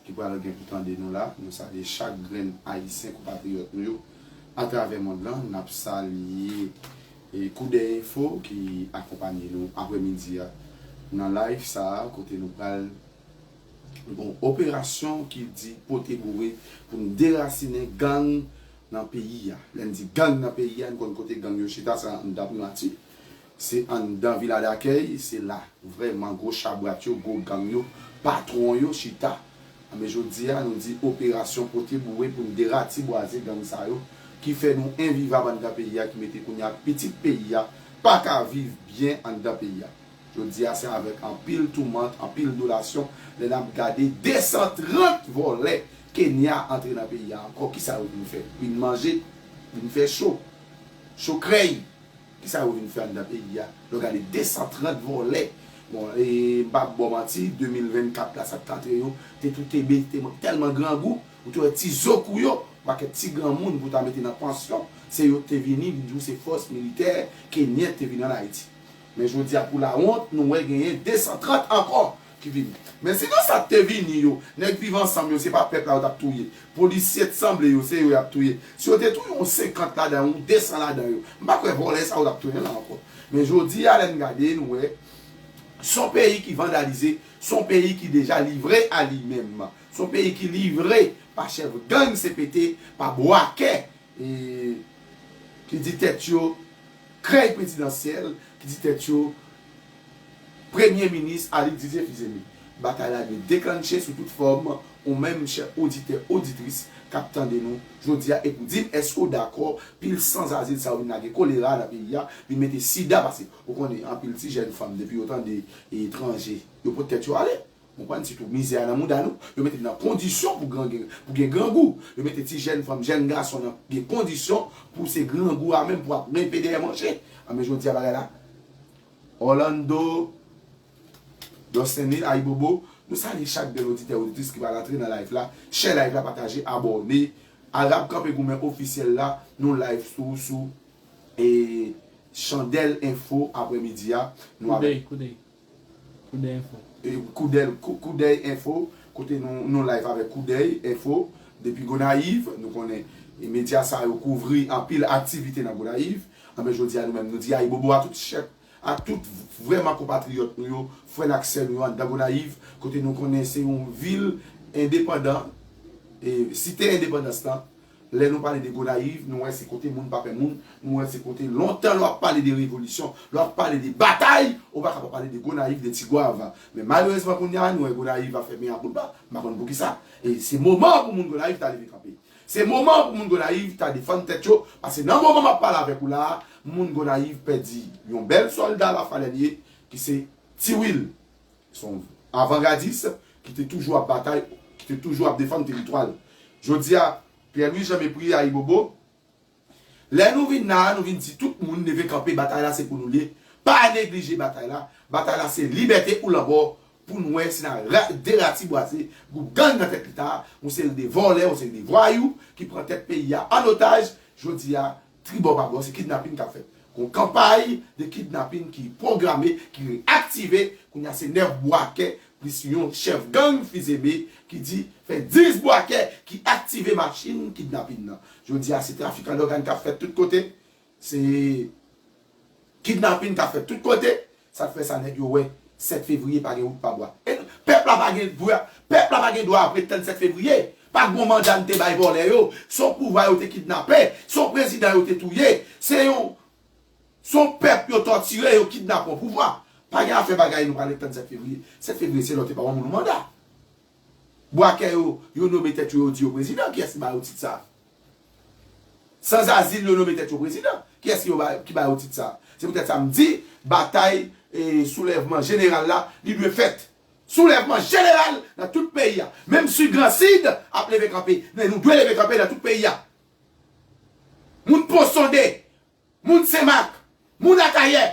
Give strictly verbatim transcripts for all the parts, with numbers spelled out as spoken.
ki pral gen pou tande nou la. Nou salye chak grenn Ayisyen konpatriyòt nou yo atravè mond lan. N ap salye e Koudèy Enfo ki akonpanye nou aprèmidi a nan live sa a, kote nou pral gon operasyon ki di pote boure pou n derasinen gang nan peyi a. Lè n di gang nan peyi a, n konn kote gang yo chita, se anndan Primati, se anndan Vila Dakèy, se la vrèman gwo chabwat yo, gwo gang yo, patwon yo chita. Men jodi a, nou di operasyon pote boure pou n deratibwaze gang sa yo ki fè nou envivab anndan peyi a, ki mete kounye a pitit peyi a pa ka viv byen anndan peyi a. Jodi a, se avèk anpil toumant, anpil dolasyon, lè n ap gade de san trant vòlè Kenya antre nan peyi a ankò. Kisa yo vin fè? Vin manje, vin fè cho, cho krèy. Kisa yo vin fè anndan peyi a? Lè w gade de san trant vòlè. Bon, e, m p ap ba w manti, de mil vennkat la, sa k t antre yo, te tou tebe, te tèlman grangou, ou te wè ti zo kou yo, pakèt ti granmoun pou ta mete nan pansyon, se yo k te vini, vin di w se fòs militè kenyen k te vin ann Ayiti. Men jodi a, pou lawont, nou wè genyen de san trant ankò ki vini. Men sinon sa k te vini yo, nèg Viv Ansanm yo, se pa pèp la yo t ap touye. Polisye t sanble yo, se yo y ap touye. Si yo te touye yon senkant ladan yo, yon de san ladan yo, m pa kwè vòlè sa yo t ap tounen la ankò. Men jodi a, lè n gade, nou wè, s on peyi ki vandalize, s on peyi ki deja livre a li menm. S on peyi ki livre pa chèf gang C P T, pa bwakè e, ki di tèt yo krèy prezidansyèl, ki di tèt yo premye minis Alix Didier Fils-Aimé. Batay la dwe deklanche sou tout fòm, ou menm chè oditè, oditris k ap tande nou jodi a, epi w di m èske w dakò pil sanzazil sa yo vin lage kolera nan peyi a, vin mete sida, paske ou konnen anpil ti jèn fanm depi yo tande etranje, yo pot tèt yo ale. Konprann? Sitou mizè a nan mouda nou, yo mete n nan kondisyon pou gran, gen- pou gen grangou. Yo mete ti jèn fanm, jèn gason nan gen kondisyon pou se grangou a menm pou ap renpe dèyè manje. A men jodi a bagay la. Orlando, Dòs Senlil, Ayibobo, nou salye chak bèl oditè, oditris ki pral antre nan live la. Share live la, pataje, abòne. Arab Kanpe Goumen Ofisyèl la, nou live sou, sou, e, Chandèl Enfo aprèmidi a. Nou avèk Koudèy, Koudèy. Koudèy Enfo. E, Koudèy, Kou- Koudèy Enfo, kote nou, nou live avèk Koudèy Enfo depi Gonayiv. Nou konnen, e, medya sa yo kouvri anpil aktivite nan Gonayiv. Anben, jodi a, nou menm, nou di ayibobo a tout chèf, a tout vrèman konpatriyòt nou yo, frè n ak sè nou yo anndan Gonayiv, kote nou konnen se yon vil endepandan, e, site endepandans lan. Lè nou pale de Gonayiv, nou wè se kote moun pa pè moun, nou wè se kote lontan lè w ap pale de revolisyon, lè w ap pale de batay, ou pa ka pa pale de Gonayiv, de Tigwav. Men malerezman kounye a, nou wè Gonayiv ap fè mea culpa, m pa konn poukisa. E se moman pou moun Gonayiv ta leve kanpe. Se moman pou moun Gonayiv ta defann tèt yo, paske nan moman m ap pale avèk ou la a, moun Gonayiv pèdi yon bèl sòlda Lafalèn ye, ki se Ti Wil. Se yon avangadis ki te toujou ap batay, ki te toujou ap defann teritwa l. Jodi a, Pierre Louis Jean Mépris, ayibobo. Lè nou vin la a, nou vin di tout moun leve kanpe, batay la se pou nou l ye. Pa neglije batay la. Batay la se libète ou lanmò pou n wè si n a ra- deratibwaze gwoup gang nan tèt leta a, yon seri de vòlè, yon seri de vwayou ki pran tèt peyi a an otaj. Jodi a, tribò pa bò, se kidnapin k ap fèt. Gon kanpay de kidnapin ki pwograme, ki reyaktive. Kounye a se nèf bwakè plis yon chèf gang Fils-Aimé ki di fè dis bwakè ki aktive machin kidnapin nan. Jodi a, se trafikan dògàn k ap fèt tout kote. Se kidnapin k ap fèt tout kote. Sa k fè sa, nèg yo wè sèt fevriye pa gen wout pa bwa. E pèp la pa gen dwa, pèp la pa gen dwa ap ret tann sèt fevriye. Pa gen yon manda n te bay vòlè yo. Se yon pouvwa yo te kidnape. Se yon prezidan yo te touye. Se yon, se yon pèp yo tòtire, yo kidnape yon pouvwa. Pa gen afè bagay nou pral ret tann sèt fevriye. Sèt fevriye se lè w te ba yon moun yon manda. Bwakè yo, yo nome tèt yo, yo di yo prezidan. Kiyès ki ba yo tit sa? Sanzazil yo nome tèt yo prezidan. Kiyès ki yo ba, ki ba yo tit sa? Se poutèt sa m di, batay, e, soulèvman jeneral la, li dwe fèt. Soulèvman jeneral nan tout peyi a. Menm si Gran Sid ap leve kanpe, men nou dwe leve kanpe nan tout peyi a. Moun Pon Sonde, moun Senmak, moun Akayè,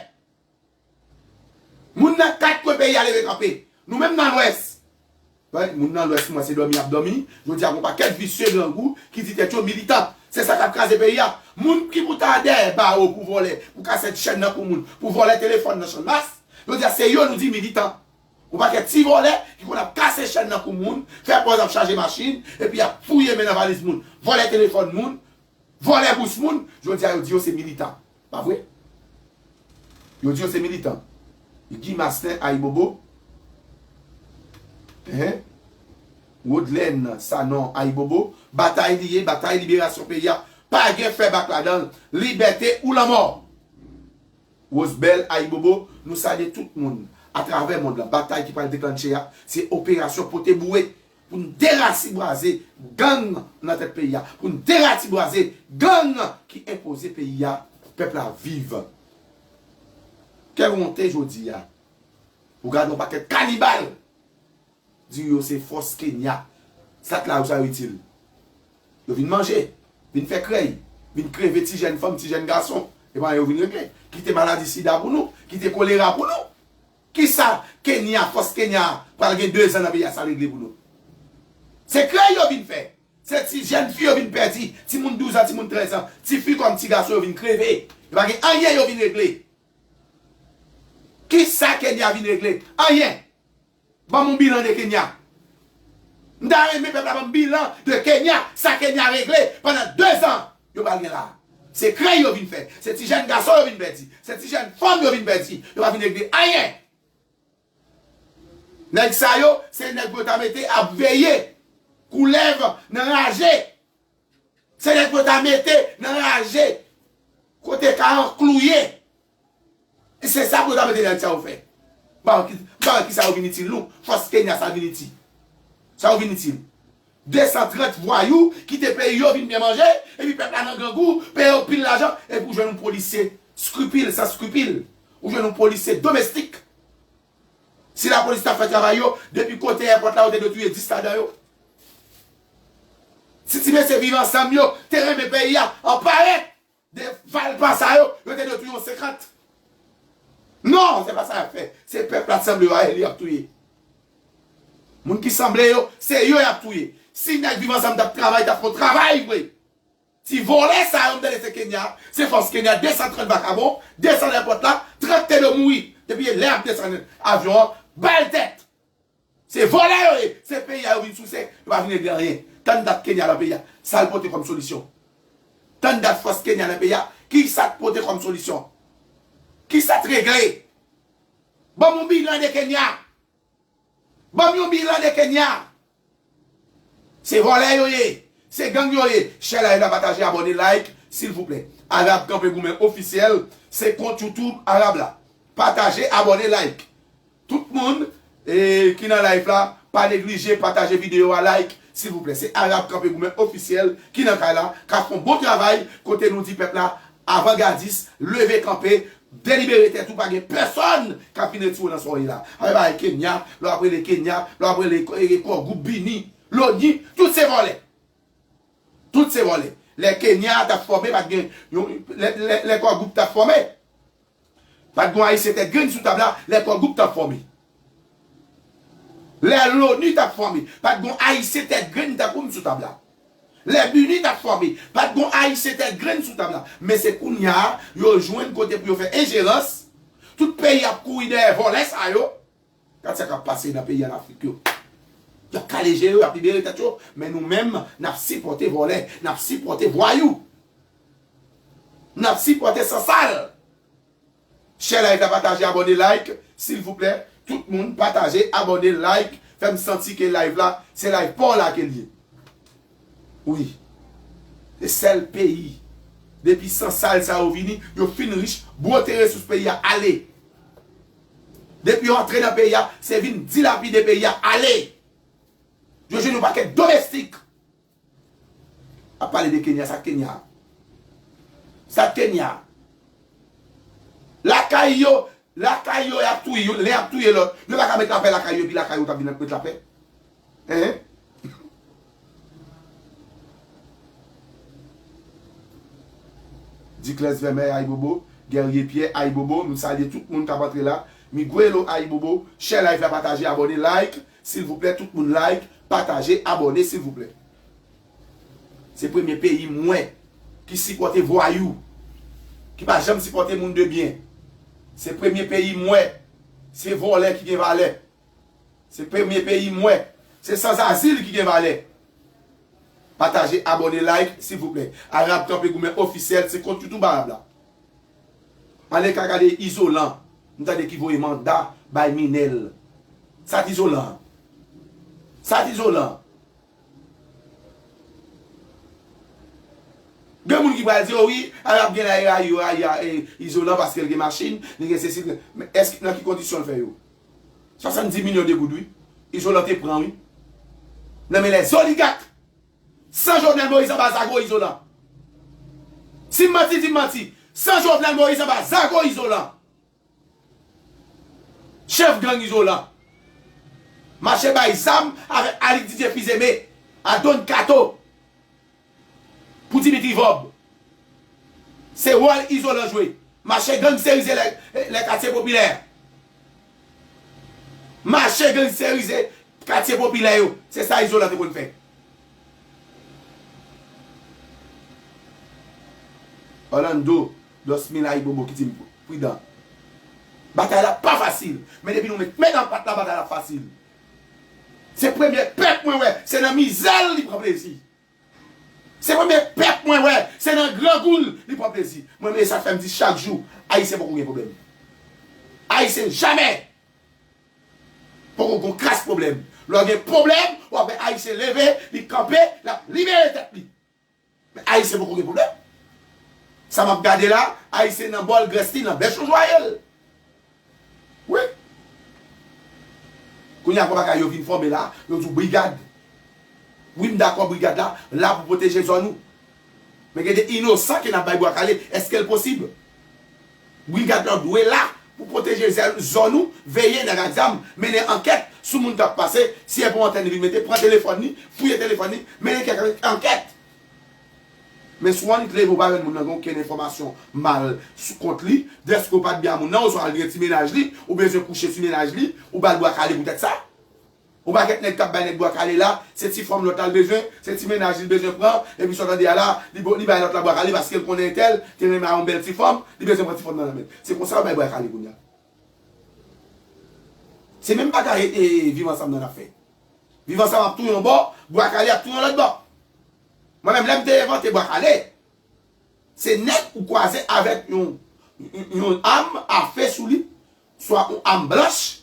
moun nan kat kwen peyi a leve kanpe. Nou menm nan Lwès. Wi, moun nan Lwès, mwen se dòmi y ap dòmi. Jodi a, gon pakèt visye grangou ki di tèt yo militan. Se sa k ap kraze peyi a. Moun ki pou ta dèyè bawo pou vòlè, pou kase chèn nan kou moun, pou vòlè telefòn nan Channmas. Jodi a, se yo nou di militan. Yon pakèt ti vòlè ki konn ap kase chèn nan kou moun, fè pòz ap chaje machin, epi ap fouye men nan valiz moun, vòlè telefòn moun, vòlè bous moun. Jodi a, yo di yo se militan. Pa vre? Yo di yo se militan. Guy Marcelin, ayibobo. Hein? Rodlène Sanon, ayibobo. Batay li ye, batay liberasyon peyi a. Pa gen fè bak ladan l. Libète ou lanmò. Rosebelle, ayibobo, nou salye tout moun atravè mond lan. Batay ki pral deklanche a, se operasyon pote boure pou n derasibwaze gang nan tèt peyi a, pou n derasibwaze gang ki enpoze peyi a, pèp la viv. Kè wonte jodi a, ou gade yon pakèt kanibal. Di yo se fòs Kenya. Sa k la yo sa yo itil? Yo vin manje, vin fè krèy, vin kreve ti jèn fanm, ti jèn gason. E pa yo vin regle. Kite maladi sida pou nou, kite kolera pou nou. Kisa Kenya, fòs Kenya pral gen de zan nan peyi a, sa regle pou nou? Se krèy yo vin fè. Se ti jèn fi yo vin pèdi, timoun douz an, timoun trèz an, ti fi kòm ti gason yo vin kreve. Yo pa gen anyen yo vin regle. Kisa Kenya vin regle? Anyen. Ban m yon bilan de Kenya. M ta renmen pèp la ban m bilan de Kenya, sa Kenya regle pandan de zan yo pral gen la. Se krèy yo vin fè, se ti jèn gason yo vin pèdi, se ti jèn fanm yo vin pèdi, yo pa vin regle anyen. Nèg sa yo, se nèg pou yo ta mete ap veye koulèv nan raje. Se nèg pou yo ta mete nan raje kote ka anklouye. E se sa pou yo ta mete nèg sa yo fè. M pa wè ki, m pa wè ki sa yo vin itil nou. Fòs Kenya sa vin itil. Sa yo vin itil. De san trant vwayou kite peyi yo vin byen manje, epi pèp la nan grangou, peye yo pil lajan, epi ou jwenn yon polisye skripil, san skripil. Ou jwenn yon polisye domestik. Si lapolis ta fè travay yo, depi kote èpòt la, yo te dwe touye dis ladan yo. Si ti mesye Viv Ansanm yo te renmen peyi a, anpare de valpa sa yo, yo te dwe touye yon senkant. Non, se pa sa y ap fè. Se pèp la t sanble yo a, e li y ap touye. Moun ki sanble yo, se yo y ap touye. Si nèg Viv Ansanm t ap travay, t ap fè yon travay vre. Ti vòlè sa yo, m tande se Kenya, se fòs Kenya, de san trant vakabon, desann èpòt la, trant te dwe mouri. Depi lè y ap desann avyon an, bal tèt. Se vòlè yo ye, se peyi a yo vin souse, yo pa vin regle anyen. Tann dat Kenya nan peyi a, sa l pote kòm solisyon? Tann dat fòs Kenya nan peyi a, ki sa k pote kòm solisyon? Ki sa t regle? Ban m yon bilan de Kenya. Ban m yon bilan de Kenya. Se vòlè yo ye. Se gang yo ye. Share live la, pataje, abòne, like, silvouplè. Arab Kanpe Goumen Ofisyèl, se kont YouTube Arab la. Pataje, abòne, like. Tout moun, eh, ki nan live la, pa neglije pataje videyo a, like, silvouplè. Se Arab Kanpe Goumen Ofisyèl ki nan kay la, k ap fè yon bon travay kote nou di pèp la, avangadis, leve kanpe, delibere tèt ou, pa gen pèsonn k ap vin retire w nan sa w ye la. Afè bagay Kenya, lè w ap rele Kenya, lè w ap rele ko-, e, Core Group, BINUH, l'ONU, tout se vòlè. Tout se vòlè. Lè Kenya t ap fòme, pa t gen yon, lè, lè, lè Core Group t ap fòme, pa t gen yon ayisyen tèt grenn sou tab la, lè Core Group t ap fòme. Lè l'ONU t ap fòme, pa t gen yon ayisyen tèt grenn tankou m sou tab la. Lè BINUH t ap fòme, pa t gen yon ayisyen tèt grenn sou tab la. Men se kounye a, yo jwenn kote pou yo fè enjerans. Tout peyi ap kouri dèyè vòlè sa yo. Gad sa k ap pase nan peyi ann Afrik yo. Y ap kale je yo, y ap libere tèt yo. Men nou menm, n ap sipòte vòlè, n ap sipòte vwayou. N ap sipòte sansal. Share live la, pataje, abòne, like, silvouplè. Tout moun, pataje, abòne, like. Fè m santi ke live la, se live pa w la ke l ye. Wi. Se sèl peyi. Depi sansal sa yo vini, yo fin rich, bwote resous peyi a, ale. Depi yo antre nan peyi a, se vin dilapide peyi a, ale. Yo jwenn yon pakèt domestik. Ap pale de Kenya, sa k Kenya? Sa k Kenya? Lakay yo, lakay yo, y ap touye, youn, len ap touye lòt. Yo pa ka met lapè lakay yo, epi lakay yo t ap vin met lapè. Hein? Diclès Vermeil, ayibobo. Guerrier Pierre, ayibobo. M salye tout moun k ap antre la. Miguelo, ayibobo. Share live la, pataje, abòne, like. Silvouplè, tout moun like, pataje, abòne, silvouplè. Se premye peyi m wè ki sipòte vwayou, ki pa janm sipòte moun de byen. Se premye peyi m wè, se vòlè ki gen valè. Se premye peyi m wè. Se sanzazil ki gen valè. Pataje, abòne, like, silvouplè. Arab Kanpe Goumen Ofisyèl, se kont YouTube Arab la. Ale ka gade Izolan. M tande ki voye manda bay Minèl. Sa t Izolan? Sa t Izolan? Gen moun ki pral di, "O wi, Arab gen la, e rayi, yo rayi a, e, Izolan paske l gen machin, li gen sesi, li gen." Men èske, nan ki kondisyon l fè yo? Swasanndis milyon de goud, wi. Izolan te pran, wi. Nan men lèzoligak. San Jovenel Moïse anba zago Izolan. Si m manti, di m manti. San Jovenel Moïse anba zago Izolan. Chèf gang Izolan. Mache bay zam avèk Alix Didier Fils-Aimé, a Don Kato. Pou Dimitri Vorbe. Se wòl Izolan jwe. Mache gangsterize lè, lè katye popilè. Mache gangsterize katye popilè yo. Se sa Izolan te konn fè. Orlando, Dosmila Ibobo ki di m pridan. Batay la pa fasil. Men depi nou met men nan pat la, batay la fasil. Se premye pèp mwen wè, se nan mizè l li pran plezi. Se premye pèp mwen wè, se nan grangou l li pran plezi. Mwen, men sa k fè m di chak jou, Ayisyen poko gen pwoblèm. Ayisyen jamè poko gon kras pwoblèm. Lè w gen pwoblèm, w ap wè Ayisyen leve, li kanpe, l ap libere tèt li. Men Ayisyen poko gen pwoblèm. Sa m ap gade la, Ayisyen nan bòl grès li, nan bèch yo jwaye l. Wi. Kounye a, bagay yo vin fòme la, yo di w brigad. Wi, m dakò, brigad la la pou pwoteje zòn ou. Men gen de inosan ke n ap bay bwa kale, èske l posib? Brigad la dwe la pou pwoteje zòn ou, veye nèg ak zam, mennen ankèt sou moun k ap pase, si e pou antèn li vin mete, pran telefòn li, fouye telefòn li, mennen kèk ankèt. Men si w annik leve, ou pa jwenn moun nan gen okenn enfòmasyon mal sou kont li, dèske ou pa t byen a moun nan, oswa l gen ti mennaj li, ou bezwen kouche ti mennaj li, ou ba l bwa kale poutèt sa. Ou pa gen nèg k ap bay nèg bwa kale la, se ti fanm lòt la l bezwen, se ti mennaj li l bezwen pran, epi sa w tande a la, li, li bay lòt la bwa kale paske l konnen entèl te renmen a yon bèl ti fanm, li bezwen pran ti fanm nan nan men l. Se konsa yo bay bwa kale kounye a. Se menm bagay, e, e, viv ansanm nan n ap fè. Viv ansanm ap touye yon bò, bwa kale ap touye yon lòt bò. Mwen menm, lè m te envante bwa kale, se nèg ou kwaze avèk yon, yon, yon am afe sou li, swa yon am blanch,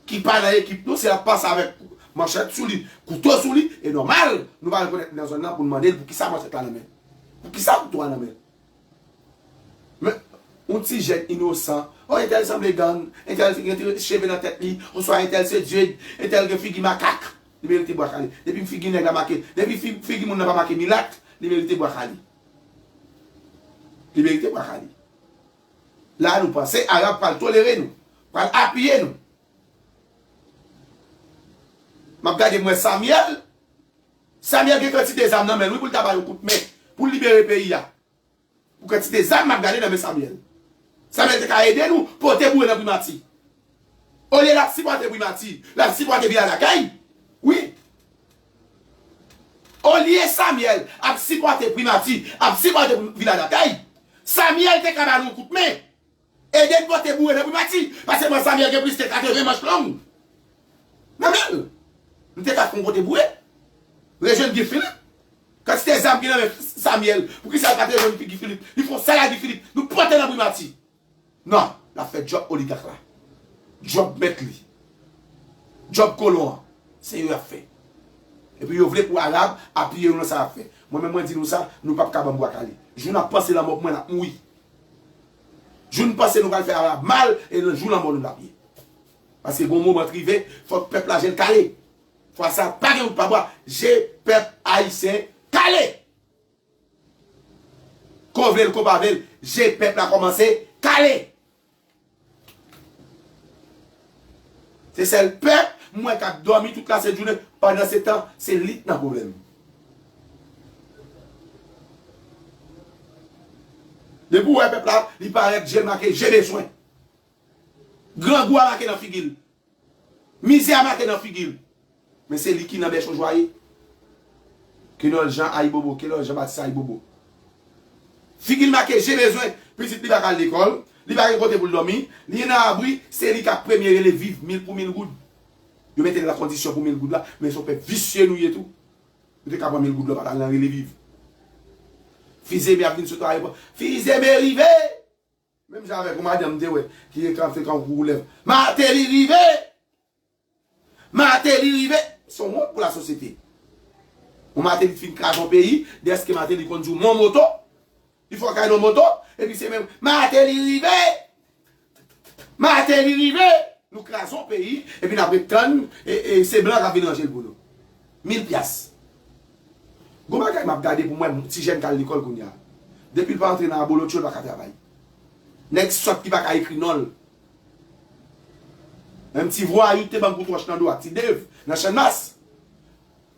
ki pa nan ekip nou, se l ap pase avèk manchèt sou li, kouto sou li, e nòmal, nou pa rekonèt li nan zòn nan pou n mande l poukisa manchèt la nan men l. Poukisa kouto a nan men l. Men, yon ti jèn inosan, o, entèl sanble gang, entèl gen ti cheve nan tèt li, oswa entèl se Dye, entèl gen figi makak, li merite bwa kale. Depi figi nèg la make, depi fi-, figi moun nan pa make milat, li merite bwa kale. Li merite bwa kale. La, nou panse Arab pral tolere nou, pral apiye nou. M ap gade, m wè Samuel. Samuel gen kantite zam nan men l, wi, pou l ta bay yon kout men, pou l libere peyi a. Pou kantite zam m ap gade nan men Samuel. Samuel te ka ede nou pote boure nan primati. Olye l ap sipòte primati, l ap sipòte Vilaj Lakay. Wi. Olye Samuel ap sipòte primati, ap sipòte Vilaj Lakay, Samuel te ka ba nou yon kout men. Ede n pote boure nan primati. Paske mwen, Samuel gen plis ke katreven manch long nan men l. M te ka fè yon pote boure. Rejwenn Guy Philippe. Kantite zam ki nan men Samuel. Poukisa l pa t rejwenn Guy Philippe? Li fè yon sal a Guy Philippe. Nou pote nan primati. Non, l ap fè djòb oligak la. Djòb mèt li. Djòb kolon an. Se yo y ap fè. Epi yo vle pou Arab apiye yo nan sa y ap fè. Mwen menm mwen di nou sa, nou p ap ka ban m bwa kale. Jou n ap panse lanmò pou mwen, n ap mouri. Jou n panse nou pral fè Arab mal, e nan jou lanmò nou l ap ye. Paske gon moman t rive, fòk pèp la je l kale. Fwa sa, pa gen wout pa bwa, je pèp ayisyen kale. Ko vle l, ko pa vle l, je pèp la kòmanse kale. Se sèl pèp m wè k ap dòmi tout lasent jounen, pandan se tan, se li k nan pwoblèm. Depi w wè pèp la, li parèt, je l make, je bezwen. Grangou a make nan figi l. Mizè a make nan figi l. Men se li ki nan bèch yo jwaye. Kenòl Jan Ayibobo, Kenòl Jan Batis Ayibobo. Figi l make, je bezwen, pitit li pa ka al lekòl, Li pa gen kote pou l dòmi. Li nan abri. Se li k ap premye rele viv mil pou mil goud. Yo mete l nan kondisyon pou mil goud la. Men se yon pèp visye nou ye tou. Nou te ka pran mil goud la, pa t al nan rele viv. Fizeme ap vin sot ayewopò. Fizeme rive! Menm jan avèk yon madanm m te wè, ki ekran fè kan koulèv. Martelly rive! Martelly rive! Se yon wont pou lasosyete. Yon Martelly fin kraze yon peyi, dèske Martelly konn di w mon moto, li fè w kay nan moto, epi se menm Martelly rive! Martelly rive! Nou kraze yon peyi, epi n ap ret tann, e, e se blan k ap vin ranje l pou nou. Mil pyas. Gon bagay m ap gade pou m wè ti jèn k al lekòl kounye a. Depi l pa antre nan abolotcho, l pa ka travay. Nèg sòt ki pa ka ekri non l. Menm ti vwayou te ban m kout wòch nan do a, ti Dev, nan Channmas.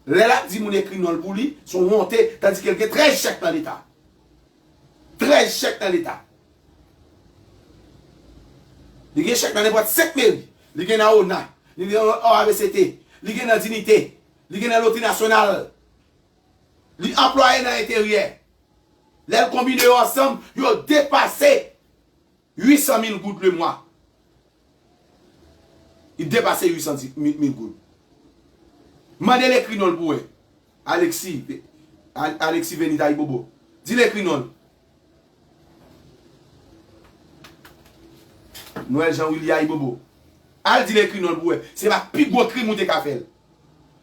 Lè l ap di moun ekri non l pou li, se yon wonte, tandike l gen trèz chèk nan Leta. Trèz chèk nan Leta. Li gen chèk nan nenpòt senk meri. Li gen nan ona. Li gen nan O A V C T. Li gen nan Dinite. Li gen nan Lotri Nasyonal. Li anplwaye nan enteryè. Lè l konbine yo ansanm, yo depase uit san mil goud le mwa. Li depase uit san mil goud. Mande l ekri non l pou wè. Alexis, Al- Alexis Venita Ibobo. Di l ekri non l. Noël Jean Willy Ibobo. Al di l ekri non l pou wè. Se pa pi gwo krim ou te ka fè l.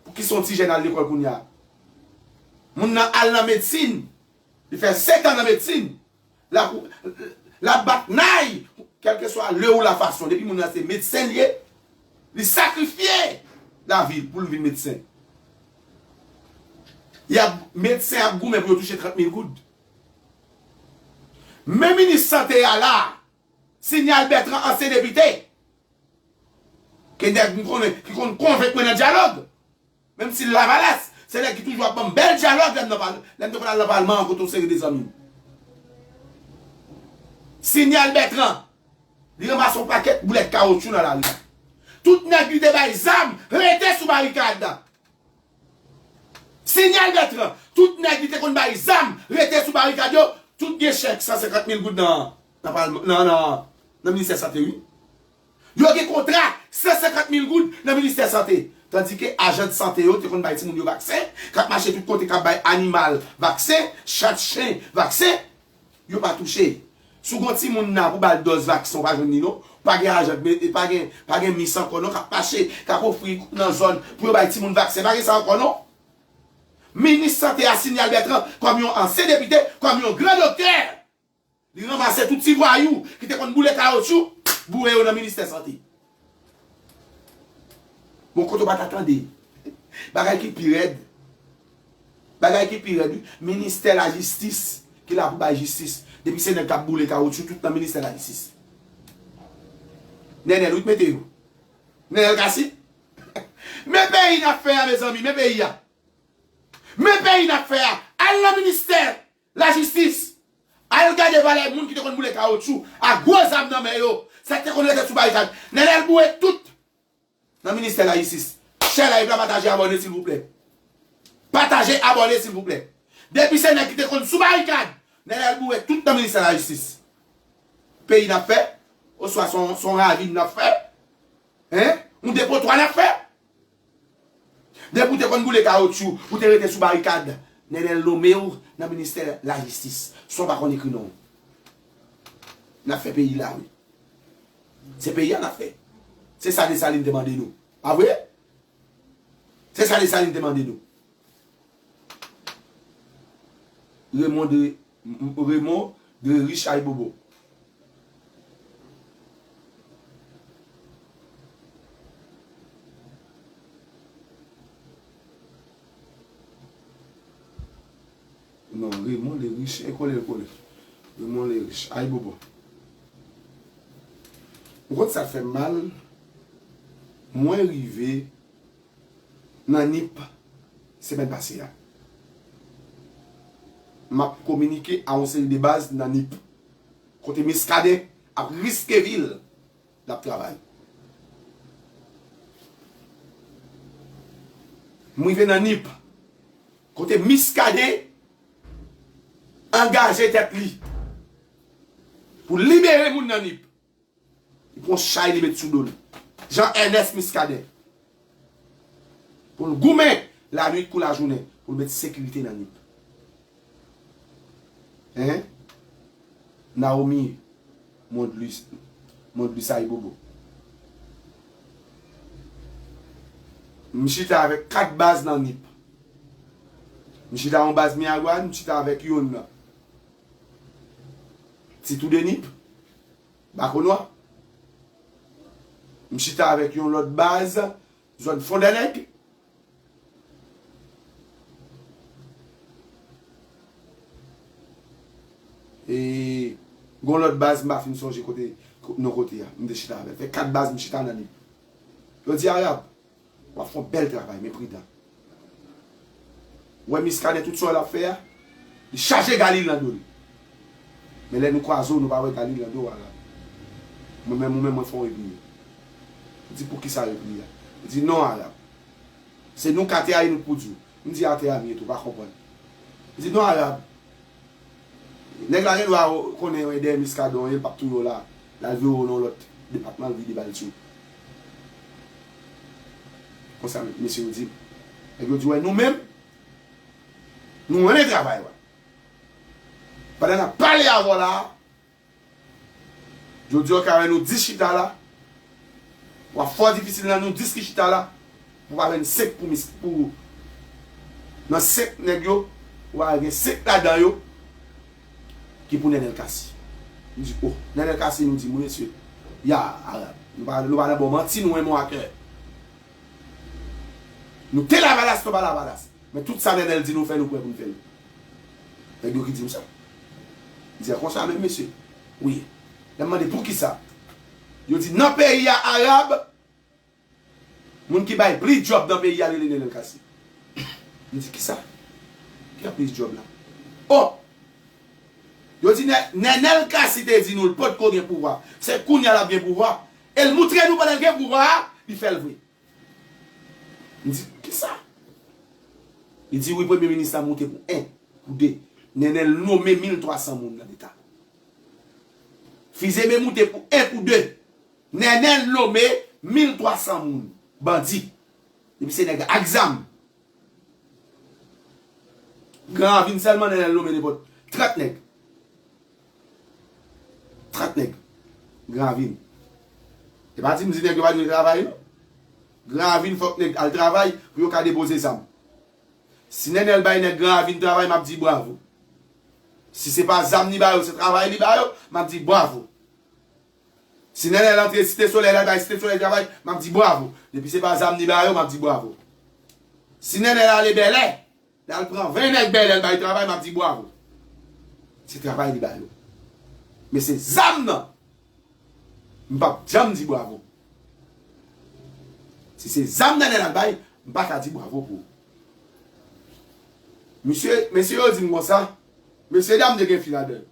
Pou ki se yon ti jèn al lekòl kounye a? Moun nan al nan medsin. Li fè sèt an nan medsin. L ap, l ap bat nay, kèlkeswa lè ou la fason. Depi moun nan se medsen li ye, li sakrifye lavi l pou l vin medsen. Y ap, medsen ap goumen pou yo touche trant mil goud. Men minis sante a la, Sinyal Bètran, ansyen depite, ke nèg m konnen, ki konn konvenk mwen nan dyalòg. Menm si l Lavalas, se nèg ki toujou ap ban m bèl dyalòg lè m nan pal- lè m te konn al nan palman an kote yon seri de zanmi m. Sinyal Bètran, li ranmase yon pakèt boulèt kawotchou nan lari a. Tout nèg li te bay zam, rete sou barikad. Sinyal Bètran, tout nèg li te konn bay zam, rete sou barikad yo, tout gen chèk san senkant mil goud nan, nan, palman- nan, nan, nan ministè sante, wi. Yo gen kontra san senkant mil goud nan ministè sante. Tandike ajan de sante yo te konn bay timoun yo vaksen, k ap mache tout kote, k ap bay animal vaksen, chat, chen vaksen, yo pa touche. Si w gen yon timoun nan pou ba l dòz vaksen, w pa jwenn li non. Pa gen ajan, pa gen, pa gen mis ankò non, k ap mache, k ap ofri nan zòn pou yo bay timoun vaksen. Pa gen sa ankò non. Minis sante a, Sinyal Bètran, kòm yon ansyen depite, kòm yon gran doktè, li ranmase tout ti vwayou ki te konn boule kawotchou, boure yo nan ministè sante. Bon, kote w pa ta tande. Bagay ki pi rèd. Bagay ki pi rèd, wi. Ministè lajistis, ki la pou bay jistis. Depi se nèg k ap boule kawotchou, tout nan ministè lajistis. Nènèl, wi, k mete yo. Nènèl Cassy. Men peyi n ap fè a, mezanmi, men peyi a. Men peyi n ap fè a. Al nan ministè lajistis. Al gade valè moun ki te konn boule kawotchou ak gwo zam nan men yo. Sa k te konn rete sou barikad. Nènèl boure tout nan ministè lajistis. Chè live la, pataje, abòne, silvouplè. Pataje, abòne, silvouplè. Depi se nèg ki te konn sou barikad, Nènèl boure tout nan ministè lajistis. Peyi n ap fè, oswa se yon, se yon ravin n ap fè? Hein? Yon depotwa n ap fè? Depi w te konn boule kawotchou, ou te rete sou barikad, Nènèl nonmen w nan ministè lajistis, san w pa konn ekri non w. N ap fè peyi la, wi. Se peyi a n ap fè. Se sa Desalin te mande nou. Pa vre? Se sa Desalin te mande nou. Raymond de, Raymond de Rich Aybobo. Non, Raymond Lerich, e kole l kole. Raymond Lerich, Aybobo. Ou konn sa k fè m mal? Mwen rive nan Nip semèn pase a. M ap kominike a yon seri de baz nan Nip. Kote Muscadin ap riske vi l, l ap travay. M rive nan Nip. Kote Muscadin angaje tèt li Pou libere moun nan Nip. Li pran chay li met sou do l. Jean Ernest Muscadin. Pou l goumen lannuit kou lajounen. Pou l met sekirite nan Nip. Hein? Naomi Mondlus, Mondlus Ayibobo. M chita avèk kat baz nan Nip. M chita yon baz Miragwàn, m chita avèk youn Ti Tou de Nip, Bakonwa. M chita avèk yon lòt baz, zòn Fondènèg. E gon lòt baz, m pa fin sonje kote, non kote a, m te chita avèk. Fè kat baz m chita nan li. Yo di Arab, w ap fè yon bèl travay, men pridan. Ou wè Miskaden tout sa l ap fè a, li chaje Galil nan do l. Men lè nou kwaze w, nou pa wè Galil nan do w, Arab. Mwen menm, ou menm, mwen fè w repliye. Ou di, "Poukisa repliye a?" Li di, "Non, Arab. Se nou k atè a, e nou k pou di w." M di, "Atè a m ye tou, pa konprann." Li di, "Non, Arab. Nèg la gen dwa konnen yon dèyè Miskaden, e l p ap touye w la. L al vire w nan yon lòt depatman, l vide bal sou." Konsa, mesye yo di m. Nèg yo di, "Wè, nou menm, nou renmen travay la." Pandan n ap pale avè w la, jodi a, w ka wè nou dis chita la. W ap fò difisil nan nou dis ki chita la. Pou pa jwenn senk pou mis, pou, nan senk nèg yo, w a gen senk ladan yo ki pou Nenel Cassy. M di, "Oh, Nenel Cassy," nou di, "Mesye, ya, Arab. Nou pa, nou pa nan bon manti, nou renmen w a kè. Nou te Lavalas, nou pa Lavalas. Men tout sa Nenel di nou fè, nou prè pou n fè l." Nèg yo ki di m sa. M di, "A konsa menm, mesye?" Wi. Lè m mande poukisa, yo di, "Nan peyi a, Arab, moun ki bay plis djòb nan peyi a rele Nenel Cassy." M di, "Kisa? Ki ap plis djòb la?" Oh! Yo di, "Nè-, Nenel Cassy te di nou l potko gen pouvwa. Se kounye a l ap gen pouvwa. E l moutre nou pandan l gen pouvwa a, li fè l vre." M di, "Kisa?" Li di, "Wi, premye minis la moute pou en, pou de. Nenel nome mil twa san moun nan leta. Fizeme moute pou en, pou de. Nenel nome mil twa san moun, bandi. Depi se nèg ak zam. Gran Ravin sèlman, Nenel nome nenpòt trant nèg. Trant nèg. Gran Ravin. E pa di m di nèg yo pa dwe travay, non. Gran Ravin fòk nèg al travay pou yo ka depoze zam. Si Nenel bay nèg Gran Ravin travay, m ap di bravo. Si se pa zam li ba yo, se travay li ba yo, m ap di bravo. Si Nenel antre Site Solèy, l al bay Site Solèy travay, m ap di bravo. Depi se pa zam li ba yo, m ap di bravo. Si Nenel ale Bèlè, l al pran ven nèg Bèlè, l bay travay, m ap di bravo. Se travay li ba yo. Men se zam nan, m p ap janm di bravo. Si se zam nan Nenel al bay, m pa ka di bravo pou ou. Mesye, mesye yo di m konsa, mesye dam te gen fi ladan yo.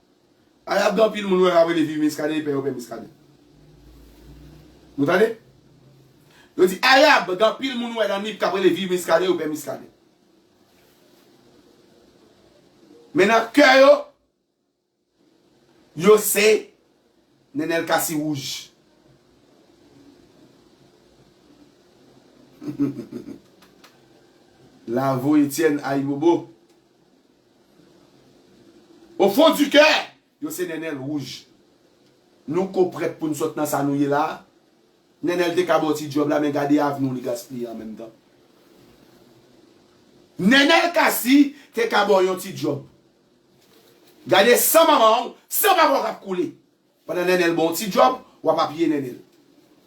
Arab, gen anpil moun wè k ap rele viv Miskaden, yo pè, yo pè Miskaden. Nou tande? Yo di, Arab, gen anpil moun wè nan Nip k ap rele viv Miskaden, yo pè Miskaden. Men nan kè yo, yo se Nenel Cassy wouj. Lavo Etienne Ayibobo. Au fond du cœur, yo se Nenel wouj. Nou ko prèt pou n sot nan sa nou ye la. Nenel te ka ba w ti djòb la, men gade avni w li gaspiye an menm tan. Nenel Cassy te ka ba w yon ti djòb. Gade san manman w, san papa w k ap koule. Pandan Nenel ba w ti djòb, w ap apiye Nenel.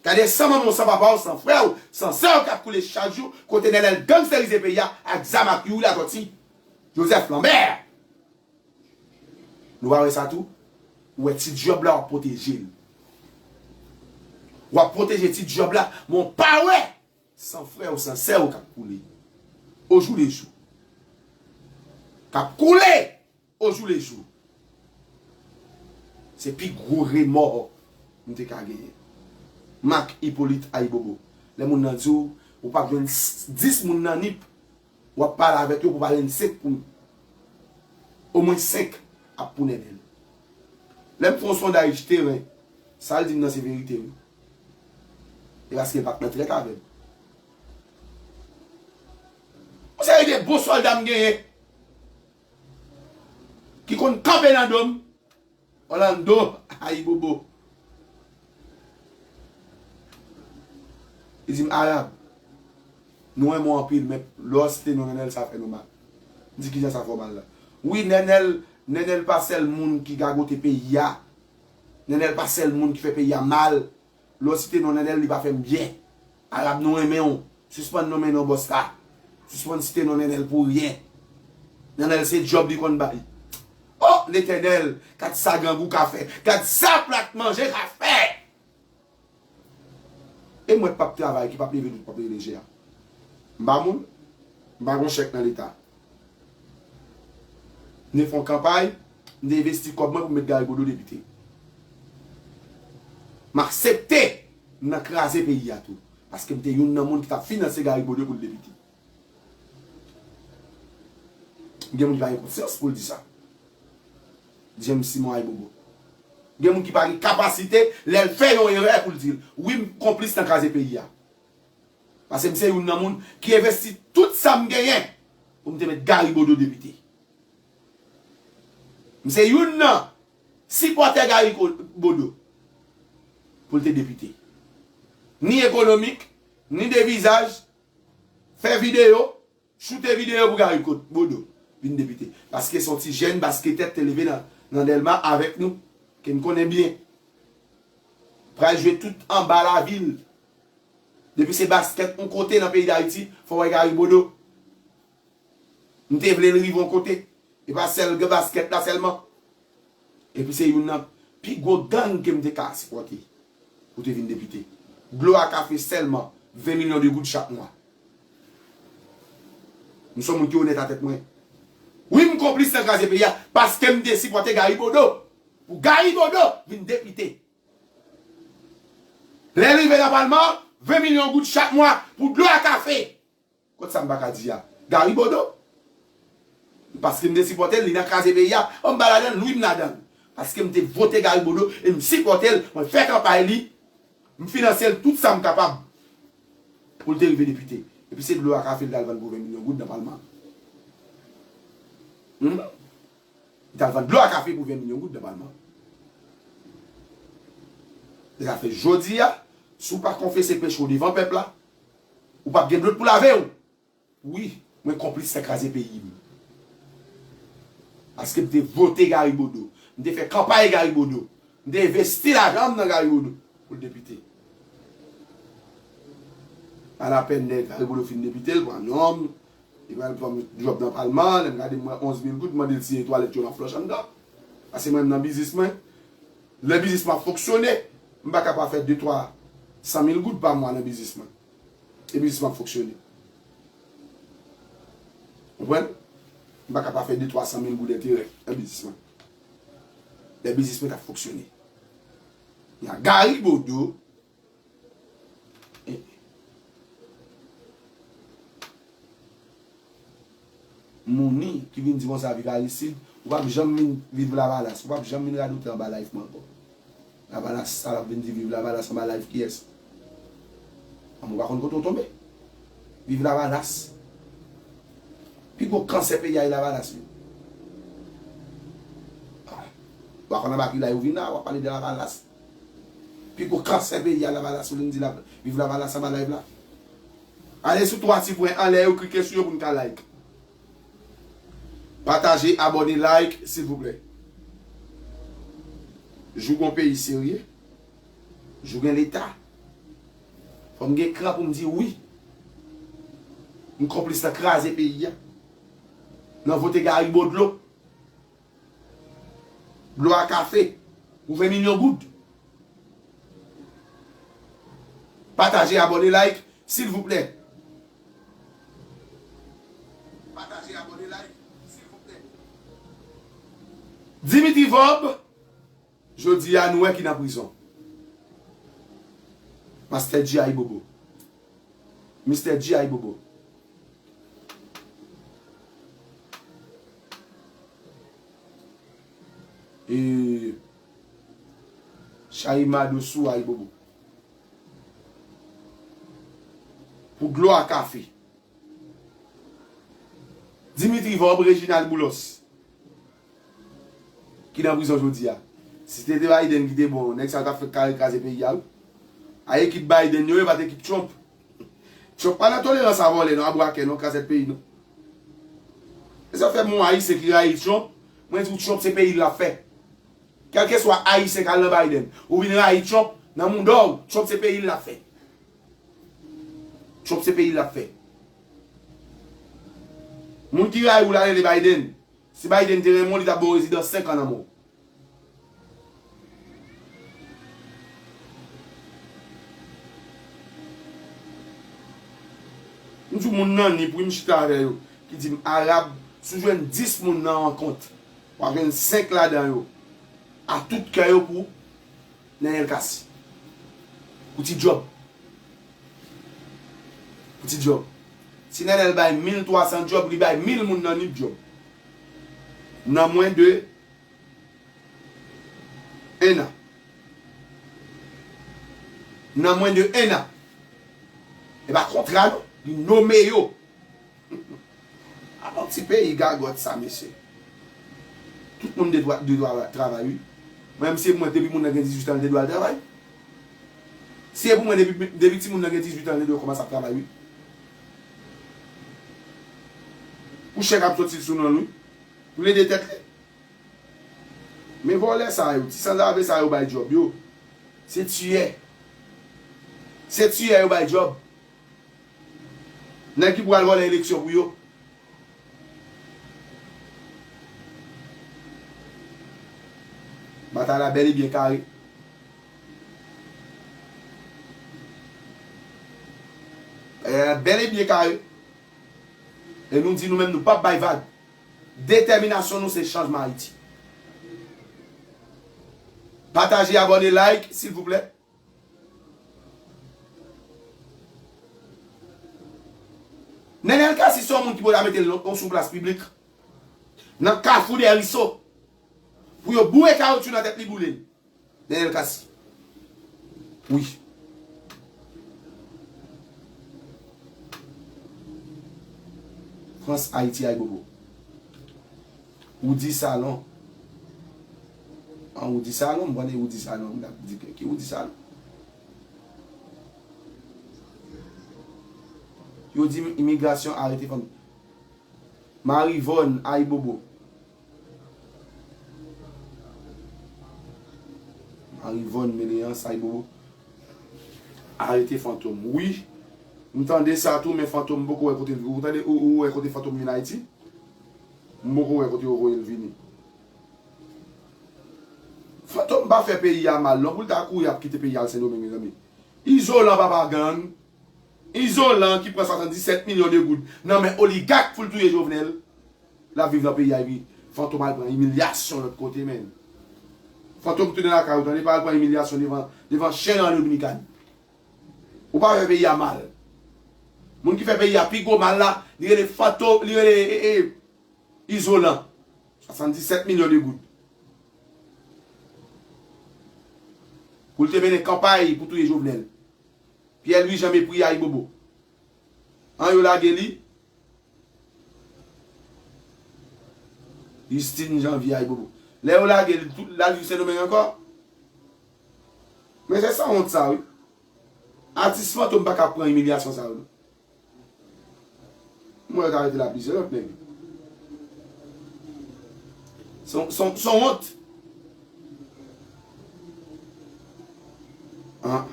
Gade san manman w, san papa w, san frè w, san sè w k ap koule chak jou, kote Nenel gangsterize peyi a ak zam ak Youri Latortue, Joseph Lambert. Nou pa wè sa tou? Ou wè ti djòb la, w ap pwoteje l. W ap pwoteje ti djòb la, men w pa wè san frè w, san sè w k ap koule. Au jour le jour. K ap koule! Au jour le jour. Se pi gwo remò m te ka genyen. Marc Hyppolite Ayibobo. Lè moun nan di w, ou p ap jwenn s-, dis moun nan Nip, w ap pale avèk yo pou pa jwenn senk pou nou. Omwen senk ap pou Nenel. Lè m fè yon sondaj teren, sa l di m nan se verite, wi. E paske l pa t nan trèt avè m. Yon seri de bon sòlda m genyen ki konn kanpe nan do m. Orlando, Ayibobo. Li di m, Arab, nou renmen w anpil, men lè w site non Nènèl, sa fè nou mal. M di, kijan sa fè w mal la? Wi, Nènèl, Nènèl pa sèl moun ki gagote peyi a. Nènèl pa sèl moun ki fè peyi a mal. Lè w site non Nènèl, li pa fè m byen. Arab, nou renmen w. Sispann nonmen non bòs la. Sispann site non Nènèl pou ryen. Nènèl se djòb li konn bay. O Letènèl, gad sa grangou ka fè. Gad sa plat manje ka fè. E mwen k p ap travay, ki p ap leve dout, p ap leve je a. M pa moun, m pa gon chèk nan Leta. M te fè yon kanpay, m te envesti kòb mwen pou m met Gary Bodeau depite. M aksepte m nan kraze peyi a tou. Paske m te youn nan moun ki t ap finanse Gary Bodeau pou l depite. Gen moun ki pa gen konsyans pou l di sa. James Simon Ayibobo. Gen moun ki pa gen kapasite, lè l fè yon erè pou l di l, wi, m konplis nan kraze peyi a. Paske m se youn nan moun ki envesti tout sa m genyen pou m te met Gary Bodeau depite. M se youn nan sipòtè Gary Bodeau pou l te depite. Ni ekonomik, ni de vizaj, fè videyo, choute videyo pou Gary Bodeau vin depite. Paske se yon ti jèn basketè te leve nan, nan Dèlma avèk nou, ke n konnen byen. Pral jwe tout anba lavil. Depi se baskèt yon kote nan peyi Dayiti, fò w wè Gary Bodeau. M te vle l rive yon kote. E pa sèl gen baskèt la sèlman. Epi se youn nan pi gwo gang ke m te ka sipòte pou te vin depite. Dlo a kafe sèlman, ven milyon de goud chak mwa. M se yon moun ki onèt a tèt mwen. Wi, m konplis nan kraze peyi a, paske m te sipòte Gary Bodeau. Pou Gary Bodeau vin depite. Lè l rive nan palman, ven milyon goud chak mwa pou dlo a kafe. Kot sa m pa ka di a? Gary Bodeau. Paske m te sipòte l, li nan kraze peyi a. An m pa ladan l, wi m ladan l. Paske m te vote Gary Bodeau e m sipòte l, mwen fè kanpay li, m finanse l tout sa m kapab pou l te rive depite. Epi se dlo a kafe l t al vann pou ven milyon goud nan palman. Hmm? Li t al vann dlo a kafe pou ven milyon goud nan palman. Se sa fè jodi a, si w pa konfese peche w devan pèp la, ou p ap gen dlo pou lave w. Wi, mwen konplis nan kraze peyi m. Paske m te vote Gary Bodeau. M te fè kanpay Gary Bodeau. M te envesti lajan m nan Gary Bodeau pou l depite. Pa lapèn lè Gary Bodeau fin depite, l pran nonm, li pral pran djòb nan palman, lè m gade m wè onz mil goud, m mande l siye twalèt yo nan flòch anndan. Paske mwen menm nan biznis mwen, lè biznis mwen ap fonksyone, m pa ka pa fè de twa san mil goud pa mwa nan biznis mwen. E biznis mwen ap fonksyone. Konprann? M pa ka pa fè de twa san mil goud enterè nan biznis mwen. Lè biznis mwen t ap fonksyone. Nan Gary Bodeau, Mouni ki vin di konsa viv Aristide, ou p ap janm vin viv Lavalas, ou p ap janm vin radote anba live mwen ankò. Lavalas, sa l ap vin di viv Lavalas anba live kiyès? Ann, ou pa konn kote w tonbe. Viv Lavalas. Pi gwo kansè peyi a e Lavalas, wi. Ou pa konn anba ki la yo vin la, w ap pale de Lavalas. Pi gwo kansè peyi a Lavalas, ou vin di la, viv Lavalas anba live la. Ale sou twa ti pwen anlè yo, klike sou yo pou n ka like. Pataje, abòne, like, silvouplè. Jou gon peyi serye, jou gen Leta. Fò m gen kran pou m di wi. M konplis nan kraze peyi a. Nan vote Gary Bodlo. Dlo a kafe pou ven milyon goud. Pataje, abòne, like, silvouplè. Pataje, abòne, like, silvouplè. Dimitri Vorbe, jodi a nou wè ki nan prizon. Mastè G I Bobo. Mistè G I Bobo. E Ay Mado sou Ayibobo. Pou dlo a kafe. Dimitri Vorbe, Reginald Boulos, ki nan prizon jodi a. Si se te Biden ki te bon, nèg sa yo t ap fèk kare kraze peyi a, wi. A ekip Biden yo, yo pa t ekip Trump. Trump pa nan tolerans a vòlè, non, a bwakè, non, krazèt peyi, non. E sa fè moun Ayisyen ki rayi Trump, mwen di w Trump se peyi l l ap fè. Kèlkeswa Ayisyen k al nan Biden, ou vin rayi Trump, nan mouda w, Trump se peyi l l ap fè. Trump se peyi l l ap fè. Moun ki rayi w la rele Biden. Si Biden te renmen w, li t ap ba w rezidans senk an nan men w. M di w moun nan Nip, wi, m chita avè yo, ki di m Arab, si w jwenn dis moun nan rankont, w ap jwenn senk ladan yo, a tout kè yo pou Nenel Cassy. Pou ti djòb. Pou ti djòb. Si Nenel bay mil twa san djòb, li bay mil moun nan Nip djòb. Nan mwen de en an. Nan mwen de en an. E pa kontra, non. Li nome yo. A bon ti peyi gagòt sa, mesye. Tout moun de dwa, de dwa travay, wi. Mwen menm, si e pou mwen, depi moun nan gen dizuit an, li te dwa al travay. Si e pou mwen, depi, depi timoun nan gen dizuit an, li te dwe kòmanse ap travay, wi. Pou chèk ap soti sou non l, wi. Pou l ede tèt li. Men vòlè sa yo, ti sanzave sa yo bay djòb yo. Se tiyè. Se tiyè yo bay djòb. Nèg ki pral vòlè eleksyon pou yo. Batay la bèl e byen kare. Batay la bèl e byen kare. E nou di nou menm nou p ap bay vag. Detèminasyon nou se chanjman Ayiti. Pataje, abòne, like, silvouplè. Nenel Cassy se yon moun ki pou ta mete l sou plas piblik. Nan Kafou dè Riso. Pou yo boure kawotchou nan tèt li, boule l. Nenel Cassy. Wi. Frans, Ayiti, Ayibobo. Woody Salon. An Woody Salon, m konnen Woody Salon, m t ap di ki Woody Salon. Yo di imigrasyon arete fanm. Marivonne, Ayibobo. Marivonne, Meleans, Ayibobo. Arete Fantom. Wi. M tande sa tou, men Fantom m poko wè kote l. Ou tande, ou, ou wè kote Fantom vin Ayiti? M poko wè kote yo voye l vini. Fantom pa fè peyi a mal, non, pou l ta kouri ap kite peyi a al Sendomeng, mezanmi. Izolan papa gang. Izolan ki pran swasanndisèt milyon de goud nan men oligak pou l touye Jovenel. L ap viv nan peyi a, epi Fantom al pran imilyasyon lòt kote, menn. Fantom tounen lakay ou, tande, pa al pran imilyasyon devan, devan chen an Dominikani. Ou pa fè peyi a mal. Moun ki fè peyi a pi gwo mal la, li rele Fantom, li rele, e, e, Izolan. Swasanndisèt milyon de goud. Pou l te mennen kanpay pou touye Jovenel. Pierre Louis Jean mepri Ayibobo. An yo lage li. Justine Janvier Ayibobo. Lè yo lage li, tout, l al viv Sendomeng ankò. Men se sanwont sa, wi. Atis Fantom pa ka pran imilyasyon sa yo, non. Mwen yo ta rete la plizyè lòt nèg. Son, son, son wont. An.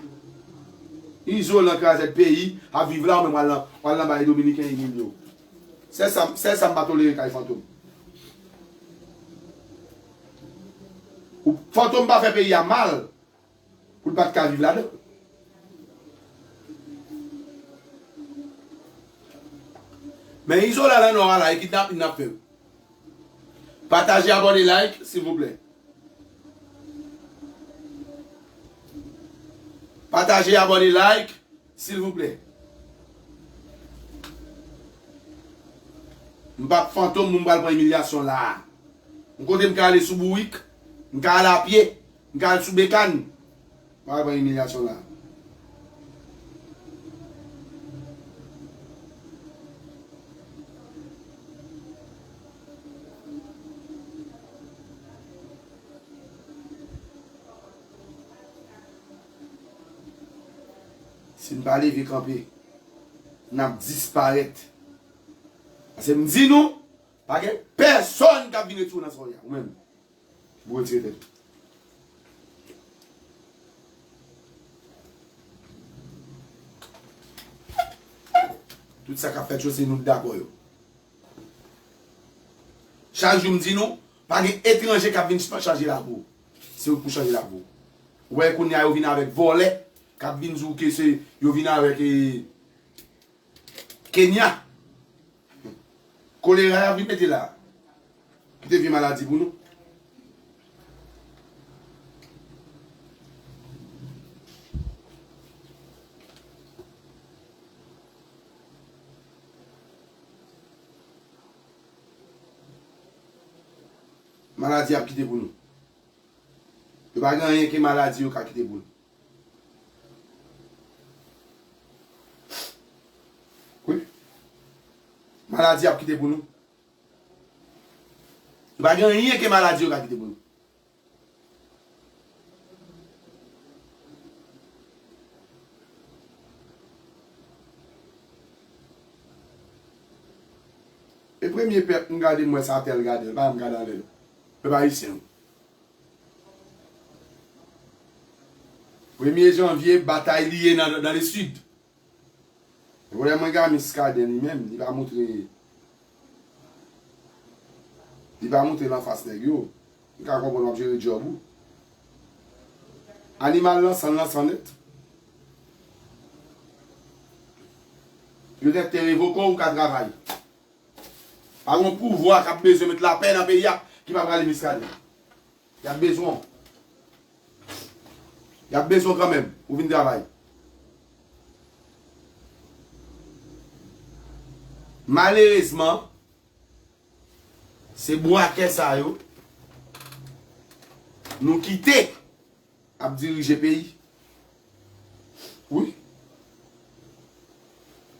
Izolan krazèt peyi, ap viv la, ou menm w al nan, w al nan bay dominiken imilye w. Sèl sa, sèl sa m pa tolere kay Fantom. Ou, Fantom pa fè peyi a mal. Pou l pa t ka viv ladan. Men Izolan nan Nò a la, e kidnapin n ap fè. Pataje, abòne, like, silvouplè. Pataje, abòne, like, silvouplè. M p ap Fantom, m pral pran imilyasyon la a. M kote m ka ale sou bourik, m ka ale apye, m ka al sou bekàn. Mwen pa pran imilyasyon la. Si n pa leve kanpe, n ap disparèt. Paske m di nou, pa gen pèsonn k ap vin retire w nan sa w ye a, ou menm. Pou retire tèt ou. Tout sa k ap fèt yo, se nou k dakò yo. Chak jou m di nou, pa gen etranje k ap vin chanje lavi w. Se ou k pou chanje lavi w. Ou wè kounye a yo vin avèk vòlè, k ap vin di w ke se, yo vin avèk, eh, Kenya. Kolera y ap vin mete la. Kite vye maladi pou nou. Maladi ap kite pou nou. Yo pa gen anyen ke maladi yo ka kite pou nou. Wi. Maladi ap kite pou nou. Yo pa gen anyen ke maladi yo ka kite pou nou. E premye pèp m gade, m wè sa tèl gade l, pa m gade anlè l. Pèp ayisyen. Premye janvye, batay li ye nan, nan le sid. Vòlè mwen ka Muscadin li menm, li pa moutre, li pa moutre l anfas nèg yo. M ka konprann w ap jere djòb ou. Animal lansan, lansan nèt. Yo nèt te revoke w, ou ka travay. Pa gen yon pouvwa k ap bezwen met lapè nan peyi a ki pa prale Muscadin. Y ap bezwen w. Y ap bezwen w kanmenm pou vin travay. Malerezman, se bwakè sa yo nou kite ap dirije peyi. Wi.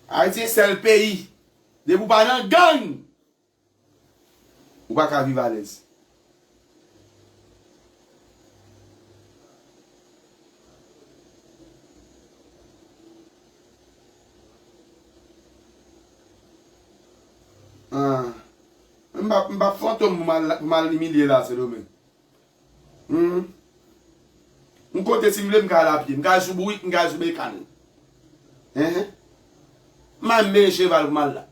Ayiti se sèl peyi. Depi w pa nan gang, ou pa ka viv alèz. Ah. M p ap, m p ap fantom pou m al, pou m al imilye la, Sendomeng. Hmm. M kote si m vle, m ka al apye. M ka al sou bourik, m ka al sou bekàn. Enhen. M pa menm peye cheval pou m al la.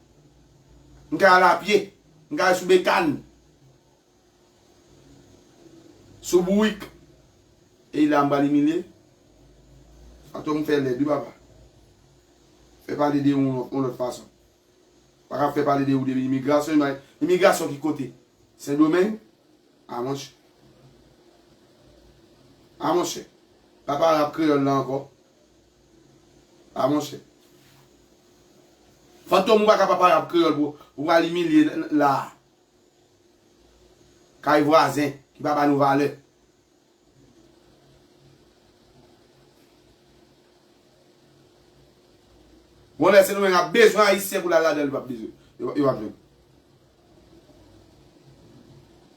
M ka al apye. M ka al sou bekàn. Sou bourik. E la m pral imilye. Fantom fè lèd, wi, papa. Fè pale de ou yon, yon lòt fason. Pa ka fè pale de ou de imigrasyon, ima-, imigrasyon ki kote? Sendomeng? A monchè. A monchè. Pa pale arab kreyòl la ankò. A monchè. Fantom ou pa ka pa pale arab kreyòl pou, pou pral imilye la. Kay vwazen ki pa ba nou valè. Bon, lè Sendomeng ap bezwen Ayisyen pou l al ladan l, yo p ap bezwen. Yo, yo p ap jwenn.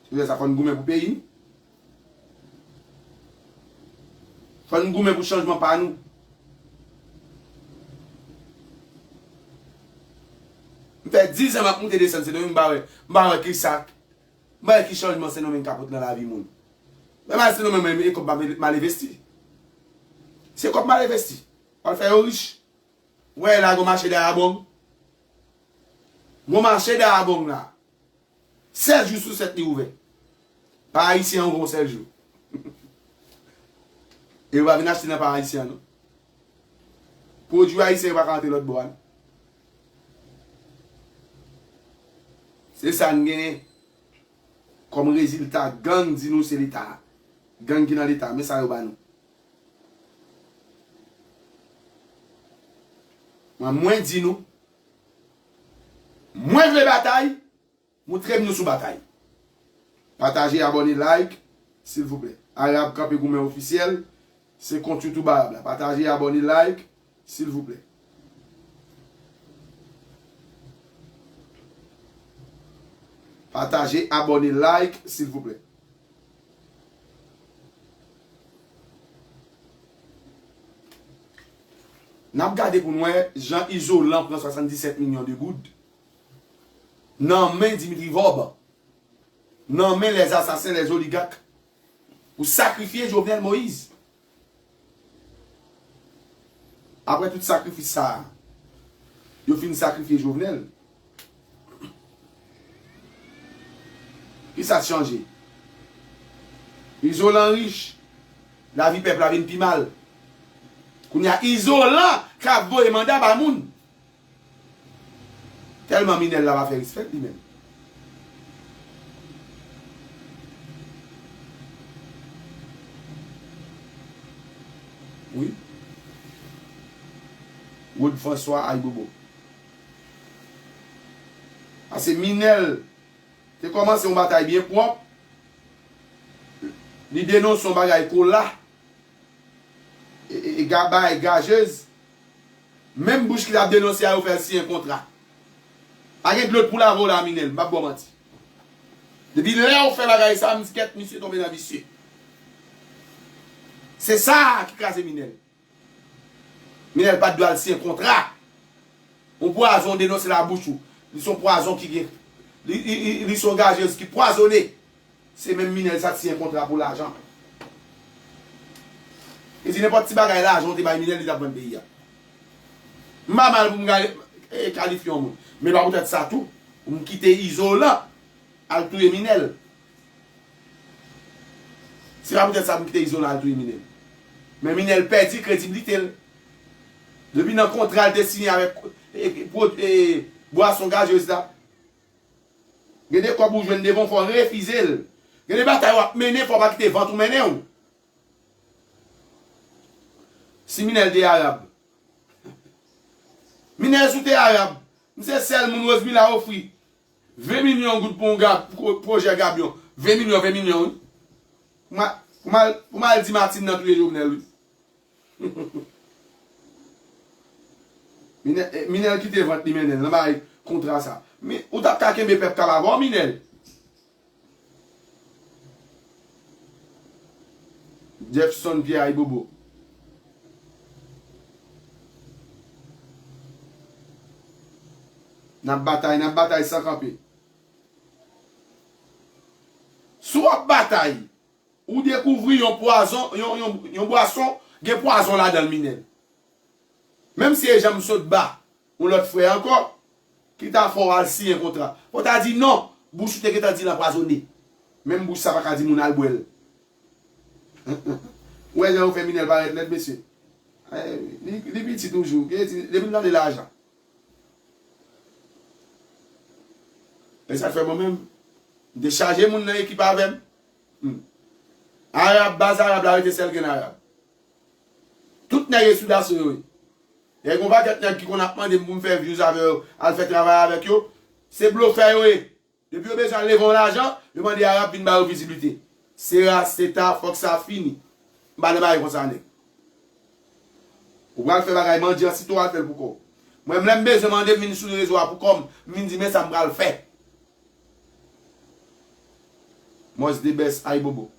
Se pou sa fò n goumen pou peyi n. Fò n goumen pou chanjman pa nou. M fè diz an m ap moute desann Sendomeng, m pa wè, m pa wè ki sa, m pa wè ki chanjman Sendomeng ka pote nan lavi moun. Men mal Sendomeng, men e kòb mal, mal envesti. Se kòb mal envesti. W al fè yo rich. Ou wè la gon mache Dayabong. Gon mache Dayabong la. Sèt jou sou sèt li ouvè. Pa ayisyen an gon sèl jou. E yo pa vin achte nan pa ayisyen an non. Pwodui ayisyen yo pa ka antre lòt bò a non. Se sa n genyen kòm rezilta gang di nou se Leta. Gang ki nan Leta, men sa yo ba nou. Mwen, mwen di nou, mwen vle batay, moutre m nou sou batay. Pataje, abòne, like, silvouplè. Arab Kanpe Goumen Ofisyèl, Se kont YouTube Arab la. Pataje, abòne, like, silvouplè. Pataje, abòne, like, silvouplè. N ap gade pou n wè jan Izolan pran swasanndisèt milyon de goud nan men Dimitri Vorbe, nan men les assassins, les oligarques, pou sakrifye Jovenel Moïse. Apre tout sakrifis sa a, yo fin sakrifye Jovenel. Kisa k chanje? Izolan rich, lavi pèp la vin pi mal. Kounye a, Izolan ka voye manda bay moun. Tèlman Minèl la pa fè respè li menm. Wi. Rod François, ayibobo. Pase Minèl te kòmanse yon batay byen pwòp. Li denonse yon bagay kola. E, e, e ga-, bagay gajez. Menm bouch ki t ap denonse a, yo fè l siyen kontra. Pa gen dlo pou lave w la, Minèl, m p ap ba w manti. Depi lè w fè bagay sa, m di kèt misye tonbe nan visye. Se sa ki kraze Minèl. Minèl pa t dwe al siyen kontra. Yon pwazon denonse la bouch ou. Li se yon pwazon ki gen. Li, li, li, li se yon gajez ki pwazone. Se menm Minèl sa t siyen kontra pou lajan. E di nenpòt ti bagay lajan w te bay Minèl, li t ap vann peyi a. M pa mal pou m gade, e, kalifye yon moun. Men pa poutèt sa tou, pou m kite Izolan al touye Minèl. Se pa poutèt sa pou m kite Izolan al touye Minèl. Men Minèl pèdi kredibilite l. Depi nan kontra l te siyen avèk, e, e, pwo-, e, bwason gajez la, gen de kòb ou jwenn devan w, fò w refize l. Gen de batay w ap mennen, fò w pa kite vant ou mennen w. Si Minèl te Arab. Minèl, si w te Arab, m se sèl moun Rosemila ofri ven milyon goud pou yon gab, pou pwojè gabyon. Ven milyon, ven milyon, wi. Pou m al, pou m al di Martine nan touye Jovenel, wi. Minèl, eh, Minèl kite vant li mennen l nan bay kontra sa. Mi-, ou t ap ka kenbe pèp k ap avè w, Minèl. Jefferson Pierre, ayibobo. N ap batay, n ap batay san kanpe. Si w ap batay, ou dekouvri yon pwazon, yon, yon, yon bwason, gen pwazon ladan l, Minèl. Menm si e jan m sot ba yon lòt frè ankò, ki ta fè w al siyen kontra. Fò w ta di non, bouch ou te gentan di l anpwazone. Menm bouch sa pa ka di moun al bwè l. Ou wè jan yo fè Minèl parèt lèd, mesye. Eh, li, li piti toujou, gen ti, depi l tande lajan. E sa k fè mwen menm, m te chaje moun nan ekip avè m. Hmm. Arab, baz Arab la rete sèl grenn Arab. Tout nèg e sou daso yo ye. Nèg, yon pakèt nèg ki konn ap mande m pou m fè views avè yo, al fè travay avèk yo, se blofè yo ye. Depi yo bezwen al leve yon lajan, yo mande Arab vin ba yo viziblite. Sera, Seta, fòk sa fini. M pa nan bagay konsa, nèg. Ou pral fè bagay mandyan, sito al fè l pou kò w. Mwen, lè m bezwen mande, m vin sou rezo a pou kò m, m vin di, men sa m pral fè. Mos de bès, ayibobo.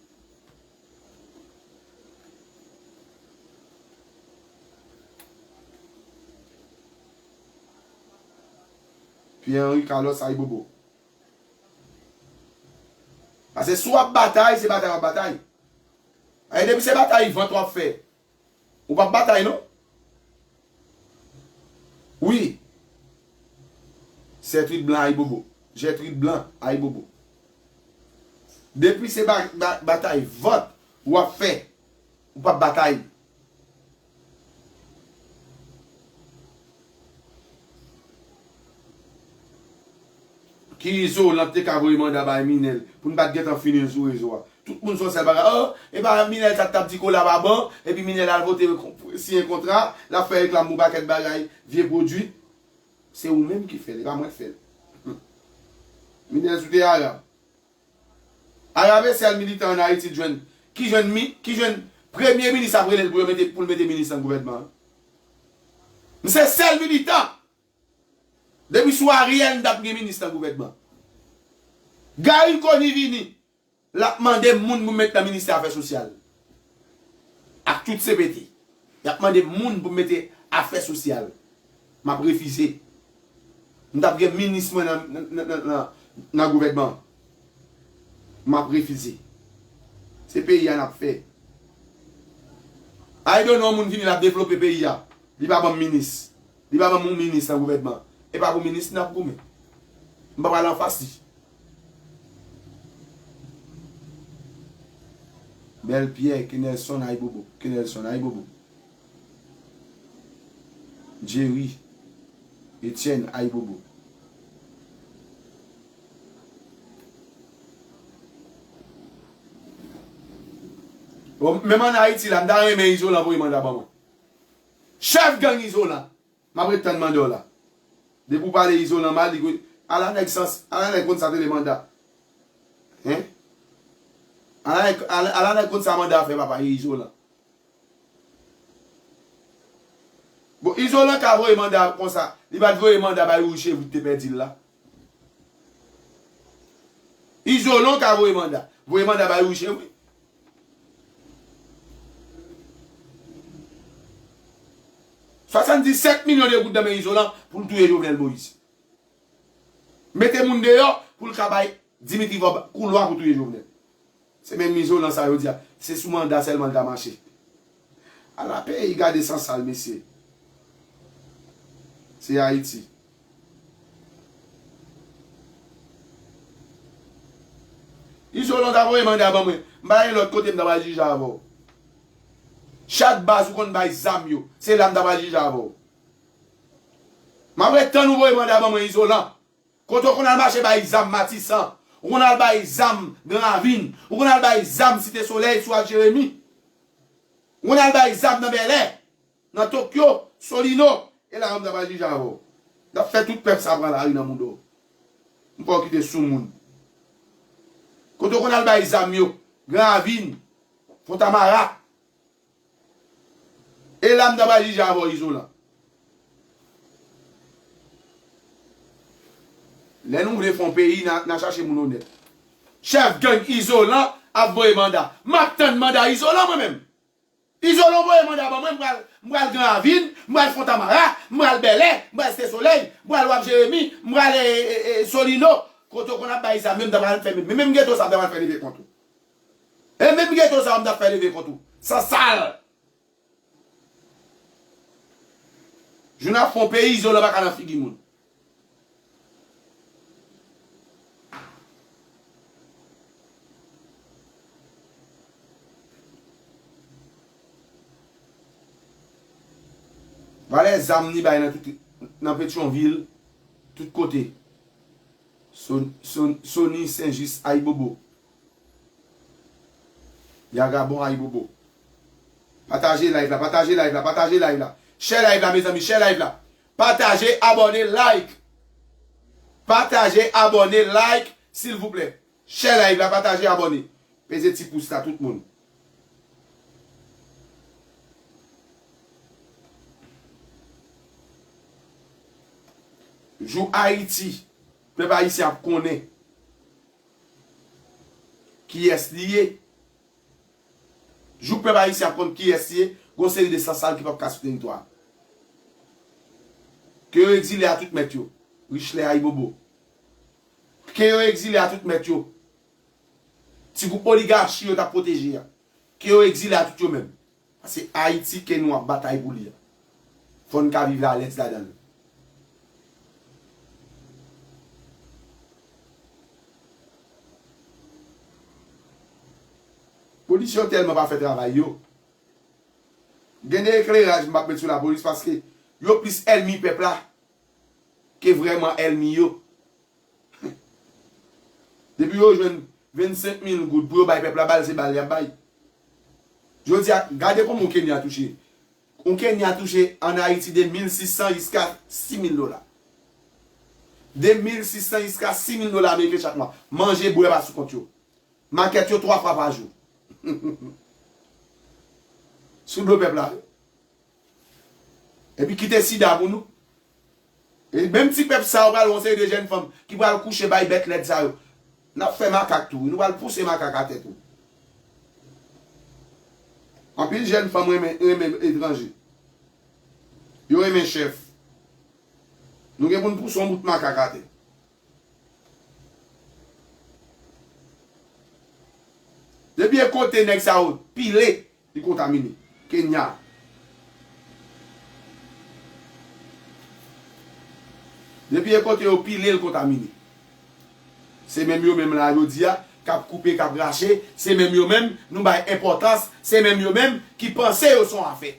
Pierre Henry Carlos, ayibobo. Paske si w ap batay, se batay w ap batay. Aye, depi se batay vant w ap fè, ou p ap batay, non. Wi. Sètrid Blan, ayibobo. Jètrid Blan, ayibobo. Depi se ba-, ba-, batay vant w ap fè, ou p ap batay. Ki Izolan te ka voye manda bay Minèl pou n pa t gentan fini l sou rezo a? Tout moun se yon sèl bagay. Oh, e pa Minèl sa t ap di kola pa bon, epi Minèl al vote kon-, siyen kontra, l ap fè reklam pou pakèt bagay, vye pwodui. Se ou menm ki fè l, e pa mwen k fè l. Minèl, si w te Arab. Arab e sèl militan ann Ayiti t jwenn, ki jwenn mi-, ki jwenn Premye minis ap rele l pou yo mete, pou l mete minis nan gouvènman an. M se sèl militan. Depi sou Ariel, m t ap gen minis nan gouvènman. Gary Conille vini, l ap mande moun pou m met nan ministè afè sosyal. Ak tout C P T. Y ap mande moun pou m mete afè sosyal. M ap refize. M t ap gen minis mwen nan, nan, nan, nan, nan, nan gouvènman. M ap refize. Se peyi a n ap fè. Ay do non moun vini l ap devlope peyi a. Li pa ban m minis. Li pa ban m yon minis nan gouvènman. E pa pou minis n ap goumen. M pa pral anfas li. Bèl Pyè, Kenelson Ayibobo. Kenelson Ayibobo. Jerry Etienne Ayibobo. Bon, menm ann Ayiti la, m ta renmen Izolan voye manda ban mwen. Chèf gang Izolan, m ap ret tann manda w la. Depi w pale Izolan mal, li gwe. Ala nèg sans, ala nèg konn sa te rele manda. Hein? Ala nèg, ala, ala nèg konn sa manda fè papa, e Izolan. Bon, Izolan ka voye manda konsa. Li pa t voye manda bay Rouchevri ki te pèdi l la. Izolan ka voye manda. Voye manda bay Rouchevri. Swasanndisèt milyon de goud nan men Izolan pou l touye Jovenel Moïse. Mete moun deyò pou l ka bay Dimitri Vorbe koulwa pou touye Jovenel. Se menm Izolan sa yo di a. Se sou manda sèlman l ka mache. Ala peyi gade sansal, mesye. Se Ayiti. Izolan ta voye manda ban mwen. M pa gen lòt kote m ta pral jije avè w. Chak baz ou konn bay zam yo, se la m ta pral jije avè w. M ap ret tann ou voye manda ban mwen Izolan. Kote w konn al mache bay zam Matisan, ou konn al bay zam Gran Ravin, ou konn al bay zam Site Solèy sou Ak Jeremi. Ou konn al bay zam nan Bèlè, nan Tokyo, Solino, e la menm ta pral jije avè w. N ap fè tout pèp sa pran lari nan mouda w. M pa w kite soumoun. Kote w konn al bay zam yo, Gran Ravin, Fontamara. E la m ta pral jije avè w Izolan. Lè nou vle fè yon peyi, n a, n a chache moun onèt. Chèf gang Izolan ap voye manda. M ap tann manda Izolan mwen menm. Izolan voye manda ban mwen, m pral, m pral Gran Ravin, m pral Fontamara, m pral Bèlè, m pral Site Solèy, m pral Wap Jeremi, m pral, e, e, e, Solino. Kote w konn ap bay zam yo, m ta pral fè menm, menm geto sa, m ta pral fè leve kont ou. E menm geto sa a m t ap fè leve kont ou. Sansal. Jou n ap fè yon peyi, Izolan pa ka nan figi moun. Valè zam ni bay nan tout, nan Petyonvil, tout kote. Son, son, Sony Saint-Just Ayibobo. Vagabon Ayibobo. Pataje live la, pataje live la, pataje live la. Share live la, mezanmi, share live la. Pataje, abòne, like. Pataje, abòne, like, silvouplè. Share live la, pataje, abòne. Peze ti pous la, tout moun. Jou Ayiti, pèp ayisyen ap konnen kiyès li ye. Jou pèp ayisyen ap konn kiyès li ye, gon seri de sansal ki p ap ka sou teritwa a. Ke yo egzile a tout mèt yo. Richler Ayibobo. Ke yo egzile a tout mèt yo. Ti gwoup oligachi yo t ap pwoteje a. Ke yo egzile a tout yo menm. Paske Ayiti ke nou ap batay pou li a. Fò n ka viv alèz ladan l. Polis yo tèlman pa fè travay yo. Gen de ekleraj m p ap met sou lapolis paske yo plis ènmi pèp la ke vrèman ènmi yo. Depi yo jwenn vennsenk mil goud pou yo bay pèp la bal, se bal y ap bay. Jodi a, gade kòman yon Kenya touche. Yon Kenya touche ann Ayiti de mil sis san jiska sis mil dola. De mil sis san jiska sis mil dola ameriken chak mwa. Manje, bwè pa sou kont yo. Makèt yo twa fwa pa jou. Sou do pèp la. Epi kite sida pou nou. E menm ti pèp sa yo pral yon seri de jèn fanm ki pral kouche bay bèt lèd sa yo. N ap fè makak tou, wi. Nou pral pouse makak atè tou. Anpil jèn fanm renmen, renmen etranje. Yo renmen chèf. Nou gen pou n pouse yon bout makak atè. Depi e kote nèg sa yo pile, li kontamine. Kenya. Depi e kote yo pile, l kontamine. Se menm yo menm la jodi a, k ap koupe, k ap rache, se menm yo menm nou bay enpòtans, se menm yo menm ki panse yo se yon afè.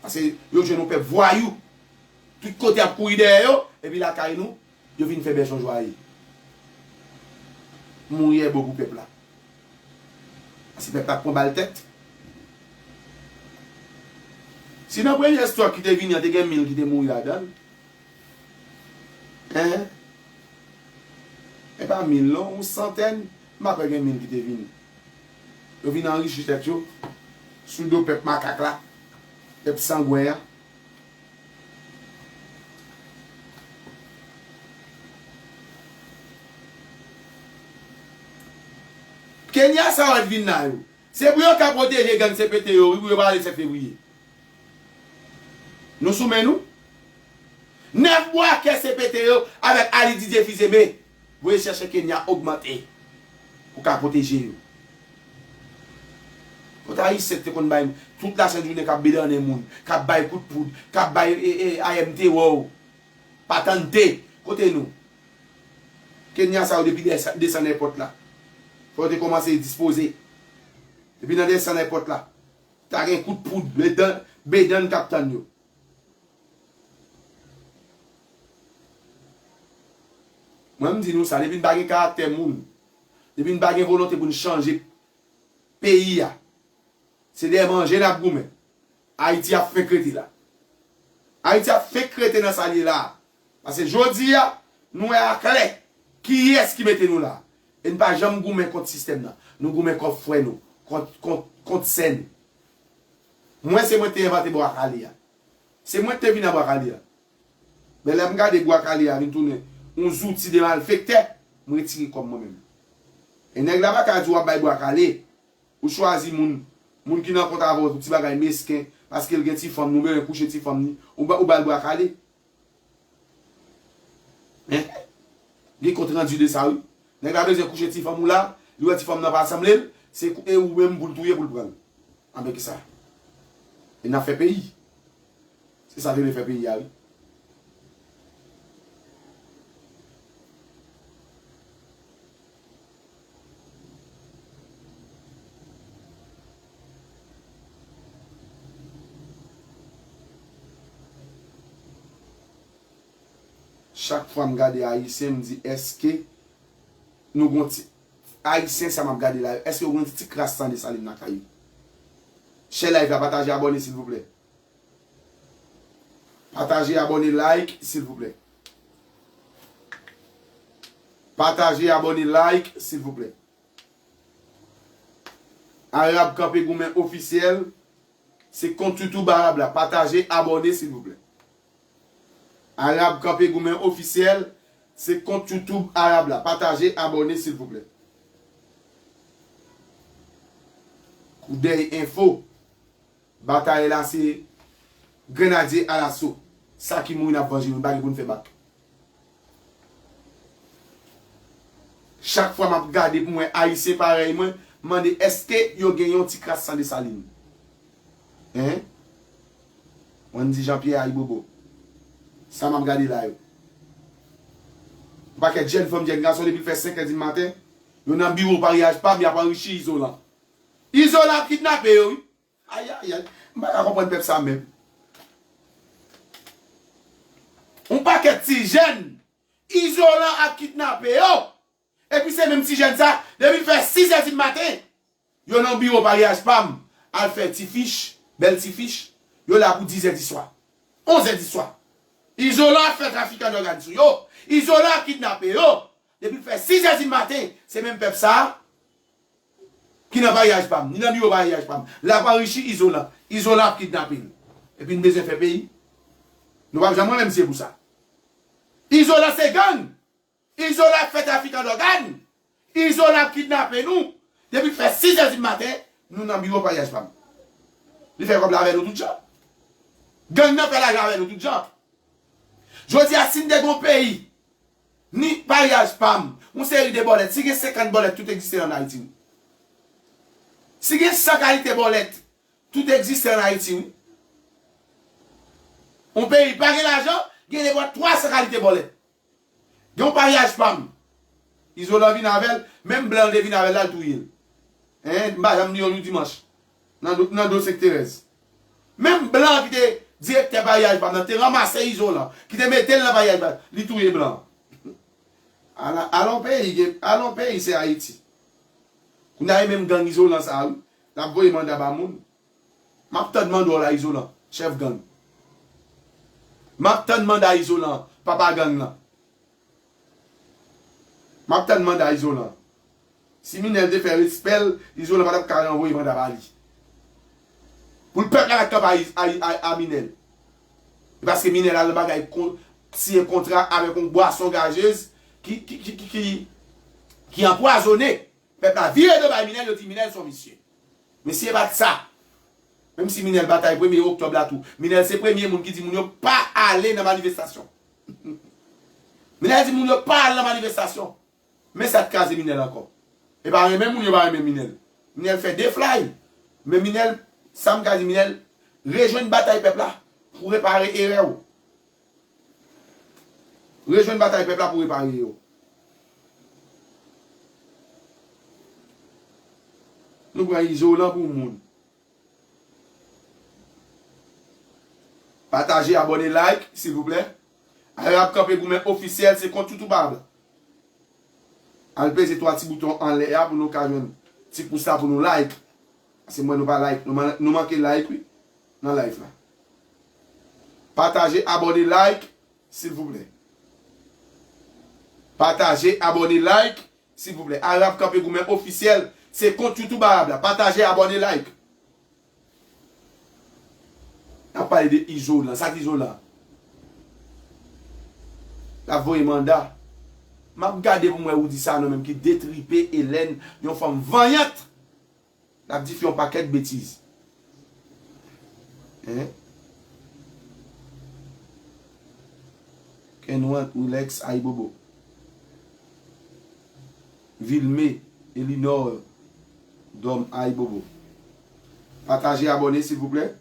Paske yo jwenn yon pèp vwayou. Tout kote ap kouri dèyè yo, epi lakay nou, yo vin fè bèchon jwaye. Mouri e bon pou pèp la. Paske pèp la pran bal tèt. Si nan premye stwòk ki te vini an, te gen mil ki te mouri ladan l, en? E pa mil non, yon santèn, m pa kwè gen mil ki te vini. Yo vin anrichi tèt yo sou do pèp makak la, pèp sangwen an. Kenya sa w ap vin la yo. Se pou yo ka pwoteje gang C P T yo, wi, pou yo pa ale sèt fevriye. Nou sou men nou? Nèf bwakè C P T yo avèk Ali Didier Fils-Aimé voye chèche Kenya ogmante pou ka pwoteje yo. Kot Ayisyen te konn bay tout lasent jounen k ap bedannen moun, k ap bay kout poud, k ap bay e, e, I M T wow, patante? Kote nou? Kenya sa yo depi desa-, desann èpòt la. Fò yo te kòmanse dispoze. Depi nan desann èpòt la. Ta gen kout poud, bedan, bedann k ap tann yo. Mwen m di nou sa, depi n pa gen karaktè moun, depi n pa gen volonte pou n chanje peyi a, se dèyè manje n ap goumen. Ayiti ap fenk rete la. Ayiti ap fenk rete nan sa l ye la a. Paske jodi a, nou wè aklè kiyès ki mete nou la. E n pa janm goumen kont sistèm nan. Nou goumen kont frè nou, kont, kont, kont sè nou. Mwen, se mwen te envante bwa kale a. Se mwen ki te vin a bwa kale a. Men lè m gade bwa kale a vin tounen yon zouti de malfektè, m retire kò m mwen menm. E nèg la pa ka di w ap bay bwa kale. Ou chwazi moun, moun ki nan kont avè w pou ti bagay mesken, paske l gen ti fanm, nou bezwen kouche ti fanm ni, ou ba, ou ba l bwa kale. Hein? Gen kont randi de sa, wi. Nèg la bezwen kouche ti fanm ou la, li wè ti fanm nan pa sanble l, se kou-, e ou menm pou l touye pou l pran l. Anben ki sa? E n ap fè peyi. Se sa te vle fè peyi a, wi. Chak fwa m gade Ayisyen, m di, èske nou gon ti, Ayisyen sa m ap gade la yo, èske yo gon ti kras san Desalin lakay yo? Share live la, pataje, abòne, silvouplè. Pataje, abòne, like, silvouplè. Pataje, abòne, like, silvouplè. Arab Kanpe Goumen Ofisyèl, se kont YouTube Arab la. Pataje, abòne, silvouplè. Arab Kanpe Goumen Ofisyèl, se kont YouTube Arab la. Pataje, abòne, silvouplè. Koudèy Enfo. Batay la se Grenadye Alaso. Sa ki mouri n ap vanje nou, n pa gen pou n fè bak. Chak fwa m ap gade pou m wè Ayisyen parèy mwen, m mande èske yo gen yon ti kras san Desalin? Hein? Mwen m di Jean Pierre Ayibobo. Sa m ap gade la yo. Yon pakèt jèn fanm, jèn gason, depi l fè senk è di maten, yo nan biwo paryaj pa m, y ap anrichi Izolan. Izolan ap kidnape yo, wi. Ayayay, m pa ka konprann pèp sa menm. Yon pakèt ti jèn, Izolan ap kidnape yo. Epi se menm ti jèn sa, depi l fè sis è di maten, yo nan biwo paryaj pa m, al fè ti fich, bèl ti fich, yo la pou diz è di swa, onz è di swa. Izolan ap fè trafikan dògàn sou yo. Izolan ap kidnape yo. Depi l fè sis è di maten, se menm pèp sa a ki nan paryaj pa m, ni nan biwo paryaj pa m. L ap anrichi Izolan. Izolan ap kidnape l. Epi n bezwen fè peyi. Nou p ap janm renmen misye pou sa. Izolan se gang. Izolan ap fè trafik an dògàn. Izolan ap kidnape nou. Depi fè sis è di maten, nou nan biwo paryaj pa m. Li fè kòb la avè nou tout jan. Gang nan fè lajan avè nou tout jan. Jodi a, si n te gen yon peyi, ni paryaj pa m, yon seri de bòlèt, si gen senkant bòlèt, tout egziste an Ayiti. Si gen san kalite bòlèt, tout egziste an Ayiti, wi. Yon peyi pa gen lajan, gen nenpòt twa san kalite bòlèt. Gen yon paryaj pa m. Izolan vin avè l, menm blan te vin avè l, l al touye l. Hein, m pa janm di yon jou dimanch. Nan do, nan do Senk Terèz. Menm blan ki te direktè paryaj pa m nan, te ranmase Izolan, ki te mete l nan paryaj pa l, li touye blan. Ala, ala yon peyi, gen, ala yon peyi se Ayiti. Kounye a, e menm gang Izolan sa a, wi, l ap voye manda ba moun. M ap tann manda w la, Izolan, chèf gang. M ap tann manda Izolan, papa gang lan. M ap tann manda Izolan. Si Minèl te fè respè l, Izolan pa t ap ka ranvoye manda ba li. Pou l pèp la t ap kanpe a, a, a, a Minèl. E paske Minèl al nan bagay kon, siyen kontra avèk yon bwason gazez ki, ki, ki, ki, ki, ki anpwazonnen. Pèp la vire do bay Minèl, yo di Minèl se yon visye. Men si e pa t sa, menm si Minèl batay premye oktòb la tou, Minèl se premye moun ki di moun yo pa ale nan manifestasyon. Minèl di moun yo pa al nan manifestasyon. Men sa k kraze Minèl ankò. E pa renmen moun yo pa renmen Minèl. Minèl fè de flay. Men Minèl, sa m ka di, Minèl rejwenn batay pèp la pou repare erè w. Rejwenn batay pèp la pou repare yo. Nou pran Izolan pou moun. Pataje, abòne, like, silvouplè. Ayè ap kanpe goumen ofisyèl, se kont YouTube a. Al peze twa ti bouton anlè a pou nou ka jwenn ti pous la pou nou like. Paske m wè nou pa like. Nou man-, nou manke like, wi, nan live la. Pataje, abòne, like, silvouplè. Pataje, abòne, like, silvouplè. Arab Kanpe Goumen Ofisyèl, se kont YouTube Arab la. Pataje, abòne, like. N ap pale de Izolan. Sa k Izolan? L ap voye manda. M ap gade pou m wè Roody Sanon menm ki detripe Hélène, yon fanm vanyant. L ap di fi yon pakèt betiz. Hein? Kenwan, Wilex, Ayibobo. Vilme, Elinor, Dòm, Ayibobo. Pataje, abòne, silvouplè.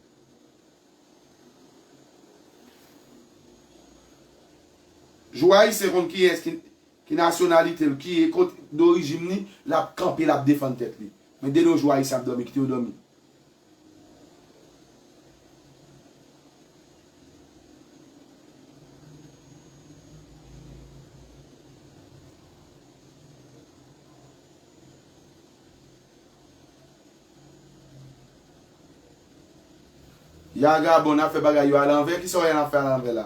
Jou Ayisyen konn kiyès ki, ki nasyonalite l, ki kote dorijin li, l ap kanpe, l ap defann tèt li. Men de nos jours, Ayisyen ap dòmi, kite yo dòmi. Yagabon ap fè bagay yo alanvè. Kisa w wè n ap fè alanvè la?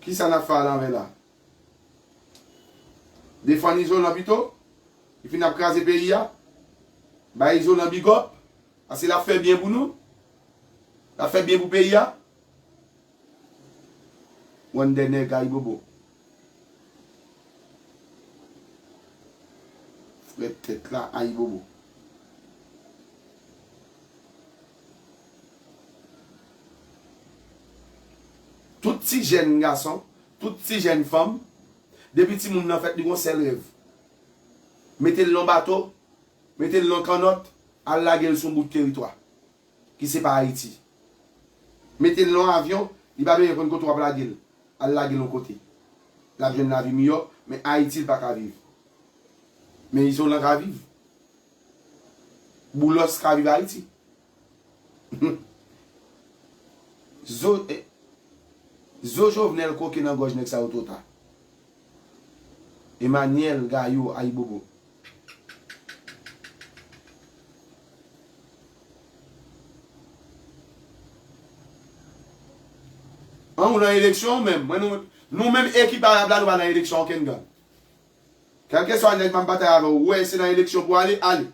Kisa n ap fè alanvè la? Defann Izolan pito. Li fin ap kraze peyi a. Bay Izolan big up. Paske l ap fè byen pou nou. L ap fè byen pou peyi a. Wandè nèg Ayibobo. Frèt tèt la Ayibobo. Tout ti jèn gason, tout ti jèn fanm, depi timoun nan fèt, li gon sèl rèv. Mete l nan bato, mete l nan kannòt, al lage l sou bout teritwa ki se pa Ayiti. Mete l nan avyon, li pa bezwen konn kote w ap lage l. Al lage l yon kote. L ap jwenn lavi miyò, men Ayiti l pa ka viv. Men Izolan ka viv. Boulos ka viv Ayiti. Zo, eh, zo Jovenel koke nan gòj nèg sa yo twò ta. Emmanuel Gayou Ayibobo. An, ou nan eleksyon ou menm? Mwen, nou, Nou menm ekip Arab la, nou pa nan eleksyon okenn gang. Kèlkeswa nèg m ap batay avè w, ou wè se nan eleksyon pou ale, ale.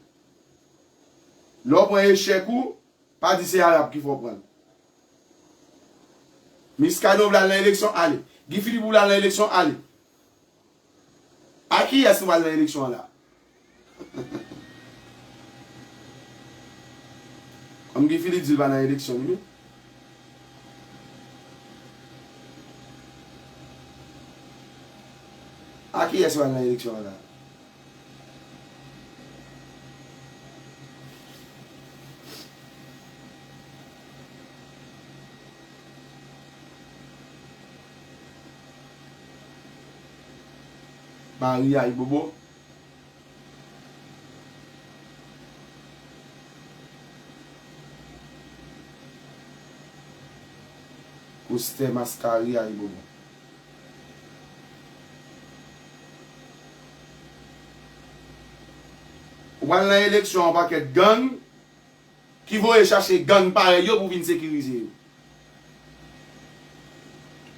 Lè w pran echèk ou, pa di se Arab ki fè w pran l. Muscadin, ou vle al nan eleksyon, ale. Guy Philippe, ou vle al nan eleksyon, ale. A kiyès nou pral nan eleksyon an la? Kòm Guy Philippe di l pa nan eleksyon li menm. A kiyès nou pral nan eleksyon an la? Maria Ibobo. Kostè Maskaria Ibobo. Ou pral nan eleksyon an pakèt gang ki voye chache gang parèy yo pou vin sekirize yo.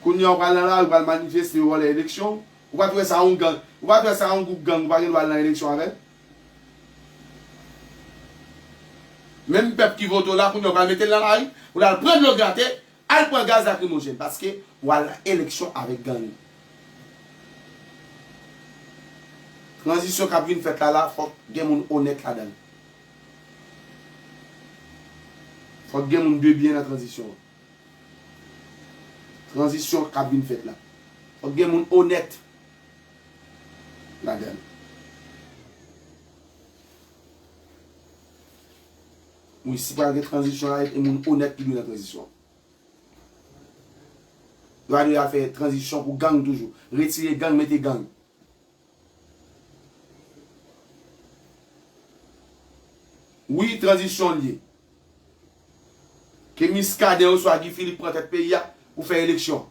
Kounye a ou pral nan lari, ou pral manifeste, yo vòlè eleksyon. Ou pa t wè sa yon gang, ou pa t wè sa yon gwoup gang, ou pa gen dwa al nan eleksyon avè l. Menm pèp ki vote w la, kounye a ou pral mete l nan lari, ou al pran dlo grate, al pran gaz lakrimojèn, paske ou al nan eleksyon avèk gang. Tranzisyon k ap vin fèt la, la, fòk gen moun onèt ladan l. Fòk gen moun de byen nan tranzisyon an. Tranzisyon k ap vin fèt la. Fòk gen moun onèt ladan l. Wi, si pral gen tranzisyon la, e moun onèt ki dwe nan tranzisyon an. Yo pa dwe al fè tranzisyon pou gang toujou. Retire gang, mete gang. Wi, tranzisyon l ye. Ke Muscadin oswa Guy Philippe pran tèt peyi a pou fè eleksyon.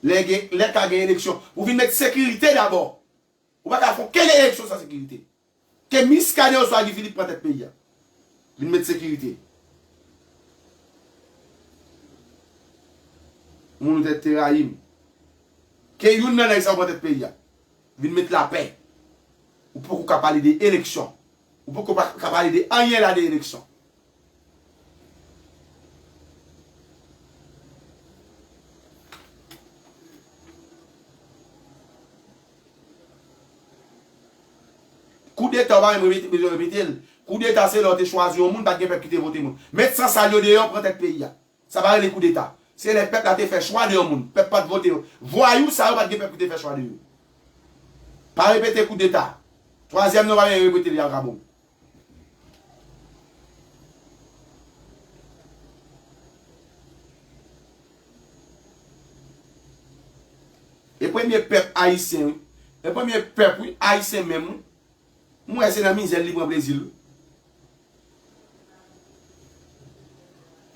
Lè gen, lè ka gen eleksyon, pou vin met sekirite dabò. Ou pa ka fè okenn eleksyon san sekirite. Ke Muscadin oswa Guy Philippe pran tèt peyi a. Vin met sekirite. Moun ou tèt te rayi m. Ke youn nan nèg sa yo pran tèt peyi a. Vin met lapè. Ou poko ka pale de eleksyon. Ou poko pa ka pale de anyen la de eleksyon. Koudeta, ou pa menm repete, bezwen repete l. Koudeta se lè w te chwazi yon moun, pa t gen pèp ki te vote moun. Met sansal yo deyò, pran tèt peyi a. Sa pa rele koudeta. Se lè pèp la te fè chwa de yon moun. Pèp pa t vote yo. Vwayou sa yo pa t gen pèp ki te fè chwa de yo. Pa repete koudeta. Twazyèm non pa menm repete l, vakabon. E premye pèp ayisyen, wi. E premye pèp, wi, ayisyen menm, wi. M wè se nan mizè l li pran plezi l, wi.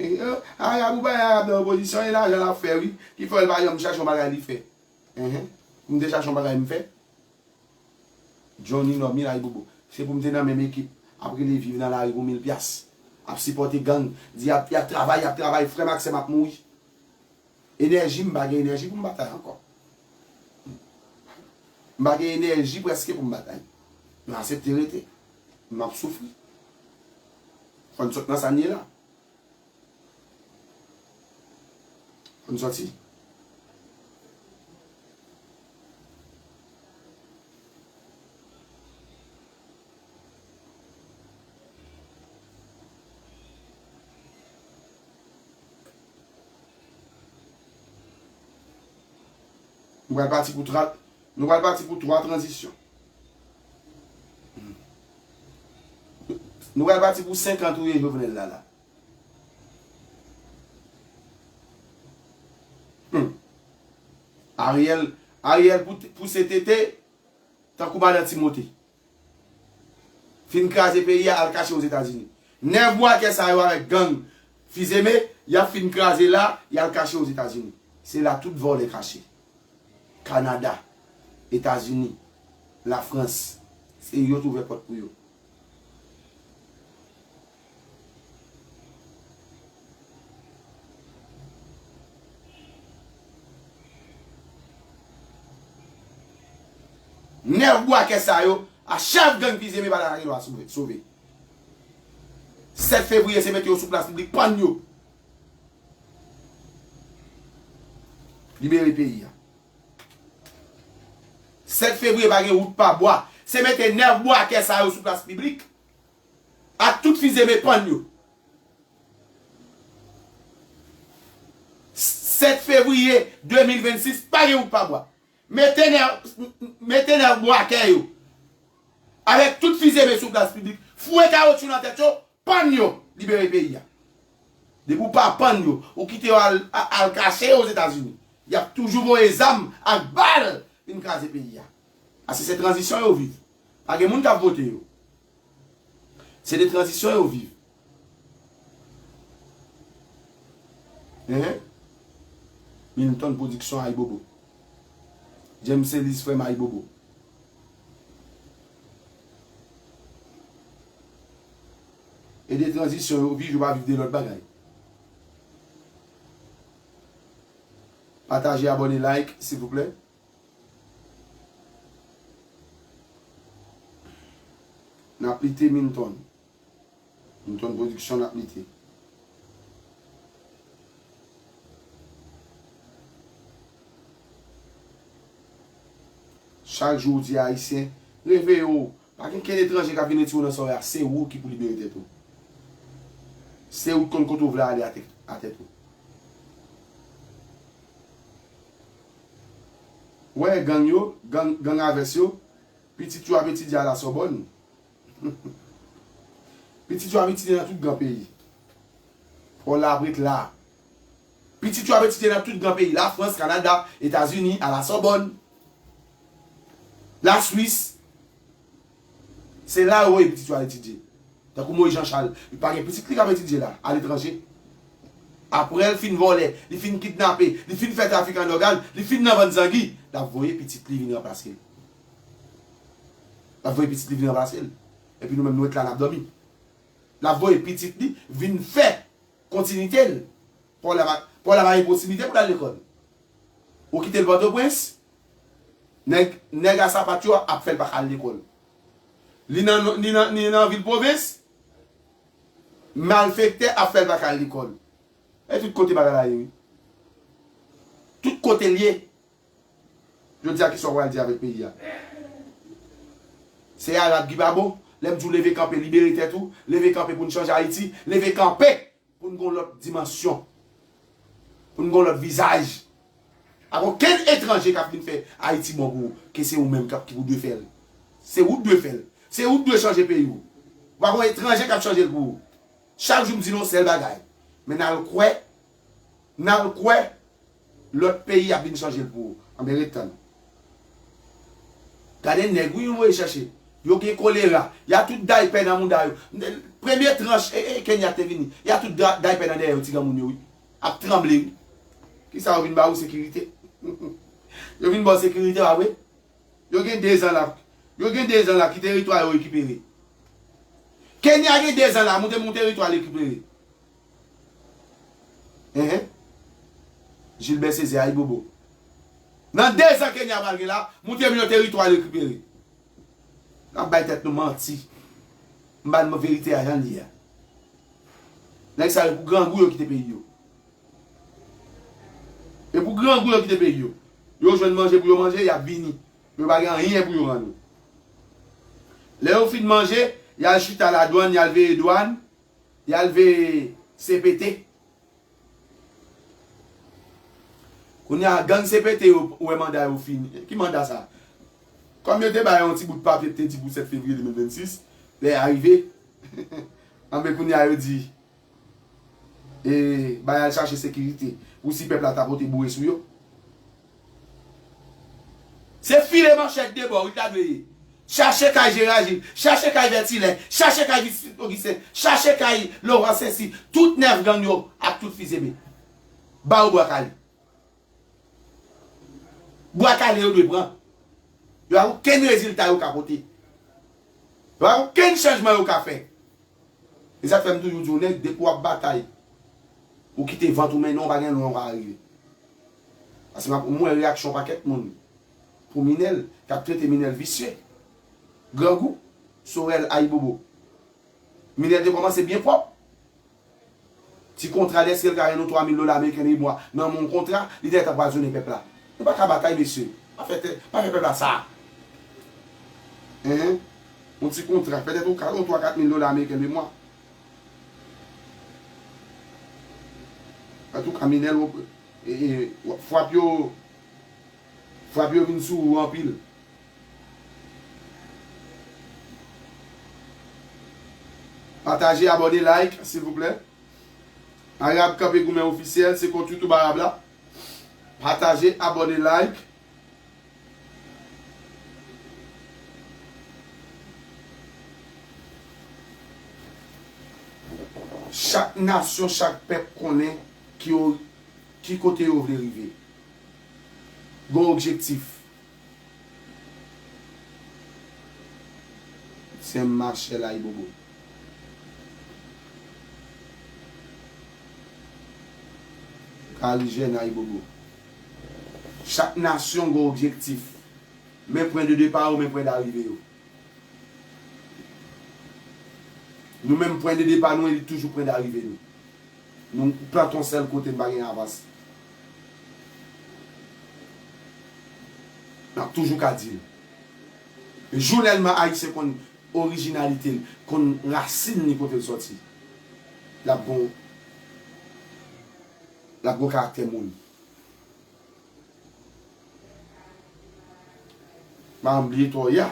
E, e, Arab ou bay Arab nan opozisyon, e lajan l ap fè, wi. Ki fè l pa janm chache yon bagay li fè. Enhen. M te chache yon bagay m fè. Johnny Nòmi Layibobo. Se pou m te nan menm ekip. Ap rele viv nan lari pou mil pyas. Ap sipòte gang. Di y ap, y ap travay, y ap travay. Frè m ak sè m ap mouri. Enèji, m pa gen enèji pou m batay ankò. M pa gen enèji prèske pou m batay. M aksepte rete. M ap soufri. Fò n sot nan sa n ye la. Fò n sòti. Nou pral pati pou twa, nou pral pati pou twa tranzisyon. Nou pral pati pou senk an touye Jovenel la la. Hmm. Ariel, Ariel pou, pouse tete tankou madan Timote. Fin kraze peyi a, al kache Ozetazini. Nèf bwakè sa yo avèk gang Fizeme, y ap fin kraze la, y al kache Ozetazini. Se la tout vòlè kache. Kanada, Etazini, Lafrans, se yo t ouvè pòt pou yo. Nèf bwakè sa yo, a chèf gang Fizeme pa ta gen dwa sove. Sèt fevriye, se mete yo sou plas piblik, pann yo. Libere peyi a. Sèt fevriye pa gen wout pa bwa. Se mete nèf bwakè sa yo sou plas piblik. Ak tout Fizeme, pann yo. Sèt fevriye de mil vennsis, pa gen wout pa bwa. Mete nèf, mete nèf bwakè yo. Avèk tout Fizeme sou plas piblik. Foure kawotchou nan tèt yo, pann yo, libere peyi a. Depi w pa pann yo, ou kite yo al, a- al kache Ozetazini. Y ap toujou voye zam ak bal vin kraze peyi a. Paske se tranzisyon yo viv. Pa gen moun k ap vote yo. Se de tranzisyon yo viv. Hein? Milton Production, Ayibobo. James Ellis, frè m, Ayibobo. E de tranzisyon yo viv, yo pa viv de lòt bagay. Pataje, abòne, like, silvouplè. N ap lite, Milton. Milton Production, n ap lite. Chak jou w di Ayisyen, reveye w. Pa gen kenn etranje k ap vin retire w nan sa w ye a. Se ou ki pou libere tèt ou. Se ou ki konn kote w vle ale a tèt, a tèt ou. Wè gang yo, gang, gang a vès yo, pitit yo ap etidye a la Sòbòn. Pitit yo ap etidye nan tout gran peyi. Pòl la ap ret la. Pitit yo ap etidye nan tout gran peyi. Lafrans, Kanada, Etazini, a la Sòbòn. Laswis. Se la yo voye pitit yo al etidye. Tankou Moyiz Janchal, li pa gen pitit li k ap etidye la, aletranje. Apre l fin vòlè, li fin kidnape, li fin fè trafik an ògàn, li fin nan vann zangi, l ap voye pitit li vin ranplase l. L ap voye pitit li vin ranplase l. Epi nou menm nou ret la n ap dòmi. L ap voye pitit li vin fè kontinite l. Pòl la pa, Pòl la pa gen posiblite pou l al lekòl. Ou kite l Pòtoprens, nèg, nèg a sapat yo ap fè l pa ka al lekòl. Li nan, li nan, li nan vil pwovens, malfektè ap fè l pa ka al lekòl. E tout kote bagay la ye, wi. Tout kote l ye. Jodi a, kisa w pral di avèk peyi a? Se Arab ki pa bon? Lè m di w leve kanpe, libere tèt ou, leve kanpe pou n chanje Ayiti, leve kanpe pou n gon lòt dimansyon, pou n gon lòt vizaj. Pa gon kenn etranje k ap vin fè Ayiti bon pou ou, ke se ou menm k ap, ki pou dwe fè l. Se ou k dwe fè l. Se ou k dwe chanje peyi w. Pa gon etranje k ap chanje l pou ou. Chak jou m di nou yon sèl bagay. Men n al kwè, n al kwè, lòt peyi ap vin chanje l pou ou. Anben ret tann. Gade nèg wi yo voye chèche. Yo gen kolera. Y a tout daypè nan mouda yo. Premye tranch, e, e, Kenya te vini. Y a tout da- daypè nan dèyè yo, ti granmoun yo, wi. Ap tranble, wi. Kisa yo vin ba ou sekirite? Yo vin ba w sekirite, pa vre? Yo gen dezan la. Yo gen dezan la ki teritwa yo rekipere. Kenya gen dezan la, moute moun teritwa l rekipere. Enhen. Gilbert Césaire, Ayibobo. Nan dezan Kenya pral gen la, moute moun yo teritwa l rekipere. N ap bay tèt nou manti. M ba nou verite a jan l ye a. Nèg sa yo pou grangou yo kite peyi yo. E pou grangou yo kite peyi yo. Yo jwenn manje pou yo manje, y ap vini. Yo pa gen anyen pou yo rann ou. Lè yo fin manje, y al chita ladwann, y al veye dwann, y al veye C P T. Kounye a, gang C P T yo, ou wè manda yo fini. Ki manda sa? Kòm yo te ba yo yon ti bout papye, te di pou sèt fevriye de mil vennsis, lè a rive, anben kounye a yo di, e, bay al chache sekirite. Pou si pèp la ta pote boure sou yo. Se file manchèt de bò, wi, ta dwe ye. Chache kay Jera Jil, chache kay Vètilè, chache kay Visfit Ogisten, chache kay Loran Sensi, tout nèf gang yo ak tout Fizeme. Ba yo bwa kale. Bwa kale yo dwe pran. Yo pa gen okenn rezilta yo ka pote. Yo pa gen okenn chanjman yo ka fè. E sa k fè m toujou di w, nèg, depi w ap batay, ou kite vant ou mennen w, pa gen lwen w ka rive. Paske m ap, m wè reyaksyon pakèt moun. pou Minèl, k ap trete Minèl visye, grangou, Sorèl, Ayibobo. Minèl te kòmanse byen pwòp. Ti kontra dèske l ka jwenn yon twa mil dola ameriken lemwa nan men yon kontra, li te anpwazonnen pèp la. Nou pa ka batay, mesye. Pa fè tè, pa fè pèp la sa. Enhen. Yon ti kontra, petèt ou ka yon twa kat mil dola ameriken lemwa. Antouka, Minèl, e, e, frap yo, frap yo vin sou ou anpil. Pataje, abòne, like, silvouplè. Arab Kanpe Goumen Ofisyèl, se kont YouTube Arab la. Pataje, abòne, like. Chak nasyon, chak pèp konnen ki yo, ki kote yo vle rive. Gon objektif. Sè m, machè, Ayibobo. Karijèn, Ayibobo. Chak nasyon gon objektif. Men pwen de depa yo, men pwen darive yo. Nou menm, pwen de depa nou, e li toujou pwen darive nou. Nou plante yon sèl kote, n pa gen avans. N ap toujou ka di l. Jounèlman, Ayisyen konn orijinalite l, konn rasin li kote l sòti. L ap gon, l ap gon karaktè moun. Pa bliye twò ya.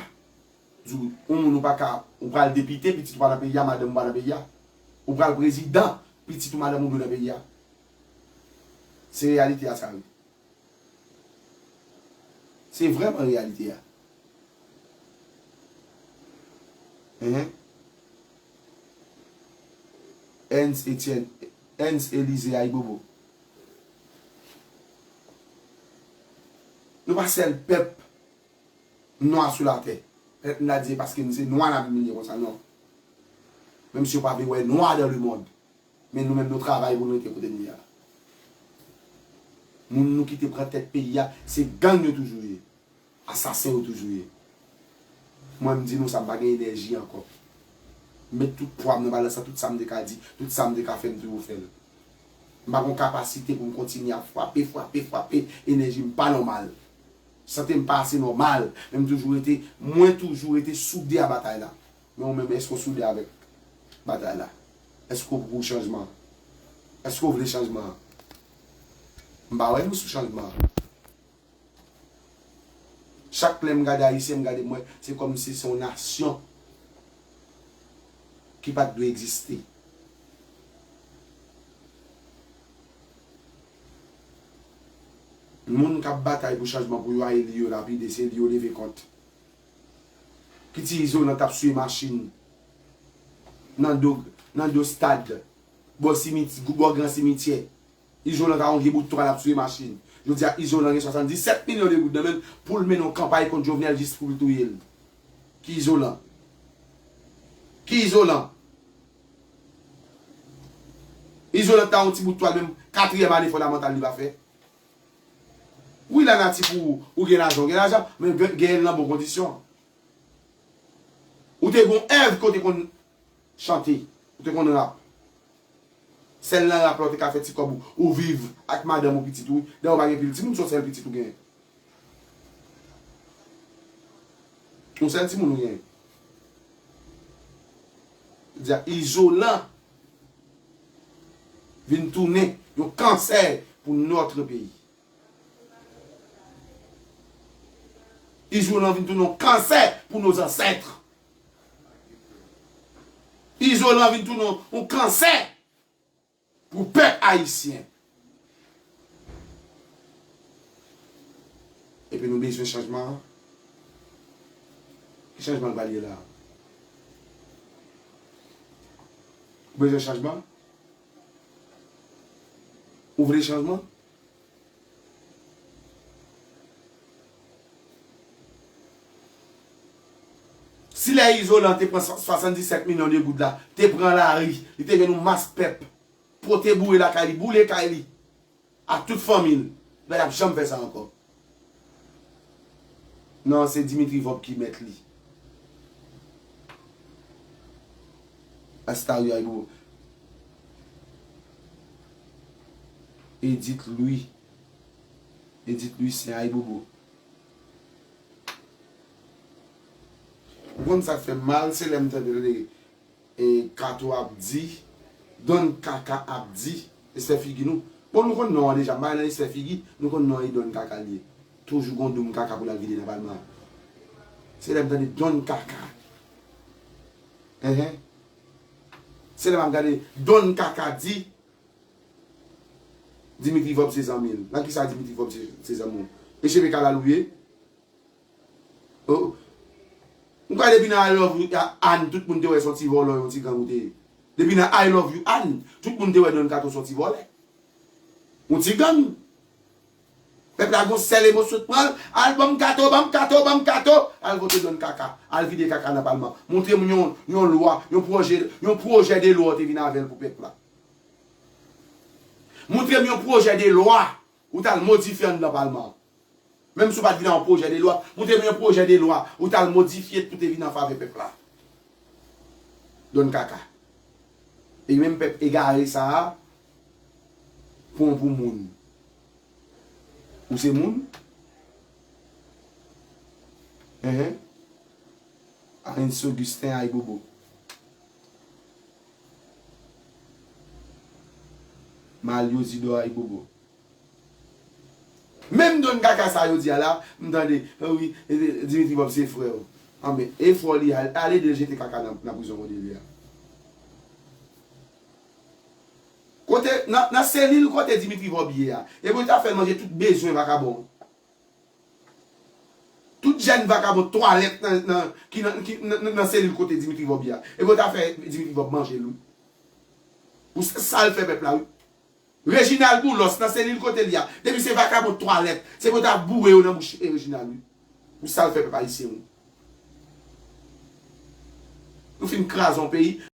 Di w, yon moun ou pa ka, ou pral depite, pitit ou pa nan peyi a, madanm ou pa nan peyi a. Ou pral prezidan, pitit ou madanm ou dwe nan peyi a. Se reyalite a sa wi. Se vrèman reyalite a. Enhen. Ernst Etienne, Ernst Élisée Ayibobo. Nou pa sèl pèp nwa sou latè. Pèp n a di se paske n se nwa n ap imilye konsa, non. Menm si yo pa vle wè nwa dans le monde. Men nou menm nou travay pou nou rete kote n ye a. Moun nou ki te pran tèt peyi a, se gang yo toujou ye. Asasen yo toujou ye. Mwen m di nou sa, m pa gen enèji ankò. M met tout pwa m nan balans la, tout sa m te ka di, tout sa m te ka fè, m toujou fè l. M pa gon kapasite pou m kontinye ap frape, frape, frape, enèji m pa nòmal. Sante m pa ase nòmal, men m toujou rete, mwen toujou rete soude a batay la. Men ou menm, èske w soude avèk batay la? Èske w pou chanjman? Èske w vle chanjman? M pa wè nou sou chanjman. Chak lè m gade Ayisyen, m gade m wè, se kòmsi se yon nasyon ki pa t dwe egziste. Moun k ap batay pou chanjman, pou yo ale li yo lapide, se li yo leve kont. Ki ti Izolan t ap swiye machin nan do, nan do stad, bò simit-, bò gran simityè. Izolan ka yon vye bout twal ap swiye machin. Jodi a, Izolan gen swasanndisèt milyon de goud nan men l pou l mennen yon kanpay kont Jovenel jis pou l touye l. Ki Izolan? Ki Izolan? Izolan ta yon ti bout twal, menm katriyèm ane fondamantal li pa fè. Wi, lanati pou ou, ou gen lajan, ou gen lajan, men gen, genyen l nan bon kondisyon. Ou te gon èv kote konn chante, ou te konn rap. Sèl nan rap la ou te ka fè ti kòb ou, ou viv ak madanm ou, pitit ou. Dayè ou pa gen pil timoun, se yon sèl pitit ou genyen. Yon sèl timoun ou genyen. Di a Izolan vin tounen yon kansè pou notre pays. Izolan vin tounen yon kansè pou nos ancêtres. Izolan vin tounen yon kansè pou pèp ayisyen. Epi nou bezwen chanjman an. Ki chanjman l pral ye la a? Ou bezwen chanjman? Ou vle chanjman? Si lè Izolan te pran swa-, swasanndisèt milyon de goud la, te pran lari, li te jwenn yon mas pèp, pote boure lakay li, boule kay li, ak tout fanmi l, li pa t ap janm fè sa ankò. Non, se Dimitri Vorbe ki mèt li. Astari Ayibobo. Edith Louis. Edith Louis, se Ayibobo. Ou konn sa k fè m mal, se lè m tande e Kato ap di, Don Kaka ap di, respè figi nou. Bon, nou konn non an deja, m pa nan respè figi, nou konn non an e Don Kaka li ye. Toujou gon doum kaka pou l al vide nan palman an. Se lè m tande Don Kaka. Enhen. Se lè m ap gade Don Kaka di, Dimitri Vorbe se zanmi l. Nan kisa Dimitri Vorbe se, se zanmi w? E Cheve Kalal ou ye? Oh. Ou kwè depi nan I love you, Ann, tout moun te wè se yon ti vòlò, yon ti gang ou te ye. Depi nan I love you, Ann, tout moun te wè Don Kato se yon ti vòlè. Yon ti gang. Pèp la gon sèl emosyon t pran l, al ban m Kato, ban m Kato, ban m Kato, al vote Don Kaka, al vide kaka nan palman. Montre m yon, yon lwa, yon pwojè, yon pwojè de lwa ou te vin avè l pou pèp la. Montre m yon pwojè de lwa ou t al modifye anndan palman an. Menm si w pa t vin ak yon pwojè de lwa, montre m yon pwojè de lwa ou t al modifye pou te vin an favè pèp la. Don Kaka. E menm pèp egare sa a, pran w pou moun. Ou se moun? Enhen. Arens Augustin Ayibobo. Mario Zidor Ayibobo. Menm Don Kaka sa yo di a la, m tande, wi, Dimitri Vorbe se frè w. Anben, e frè w li, al, al ede l jete kaka nan, nan prizon kote li a. Kote, nan, nan selil kote Dimitri Vorbe ye a. Epi yo ta fè l manje tout bezwen vakabon. Tout jèn vakabon twalèt nan, nan, ki nan, ki nan, nan, nan selil kote Dimitri Vorbe ye a. Epi yo ta fè Dimitri Vorbe manje l, wi. Ou se sa l fè pèp la, wi. Reginald Boulos nan selil kote li a. Depi se vakabon twalèt, se pou yo ta boure yo nan bouch, e, Reginald, wi. Ou sa l fè pèp ayisyen, wi. Nou fin kraze yon peyi.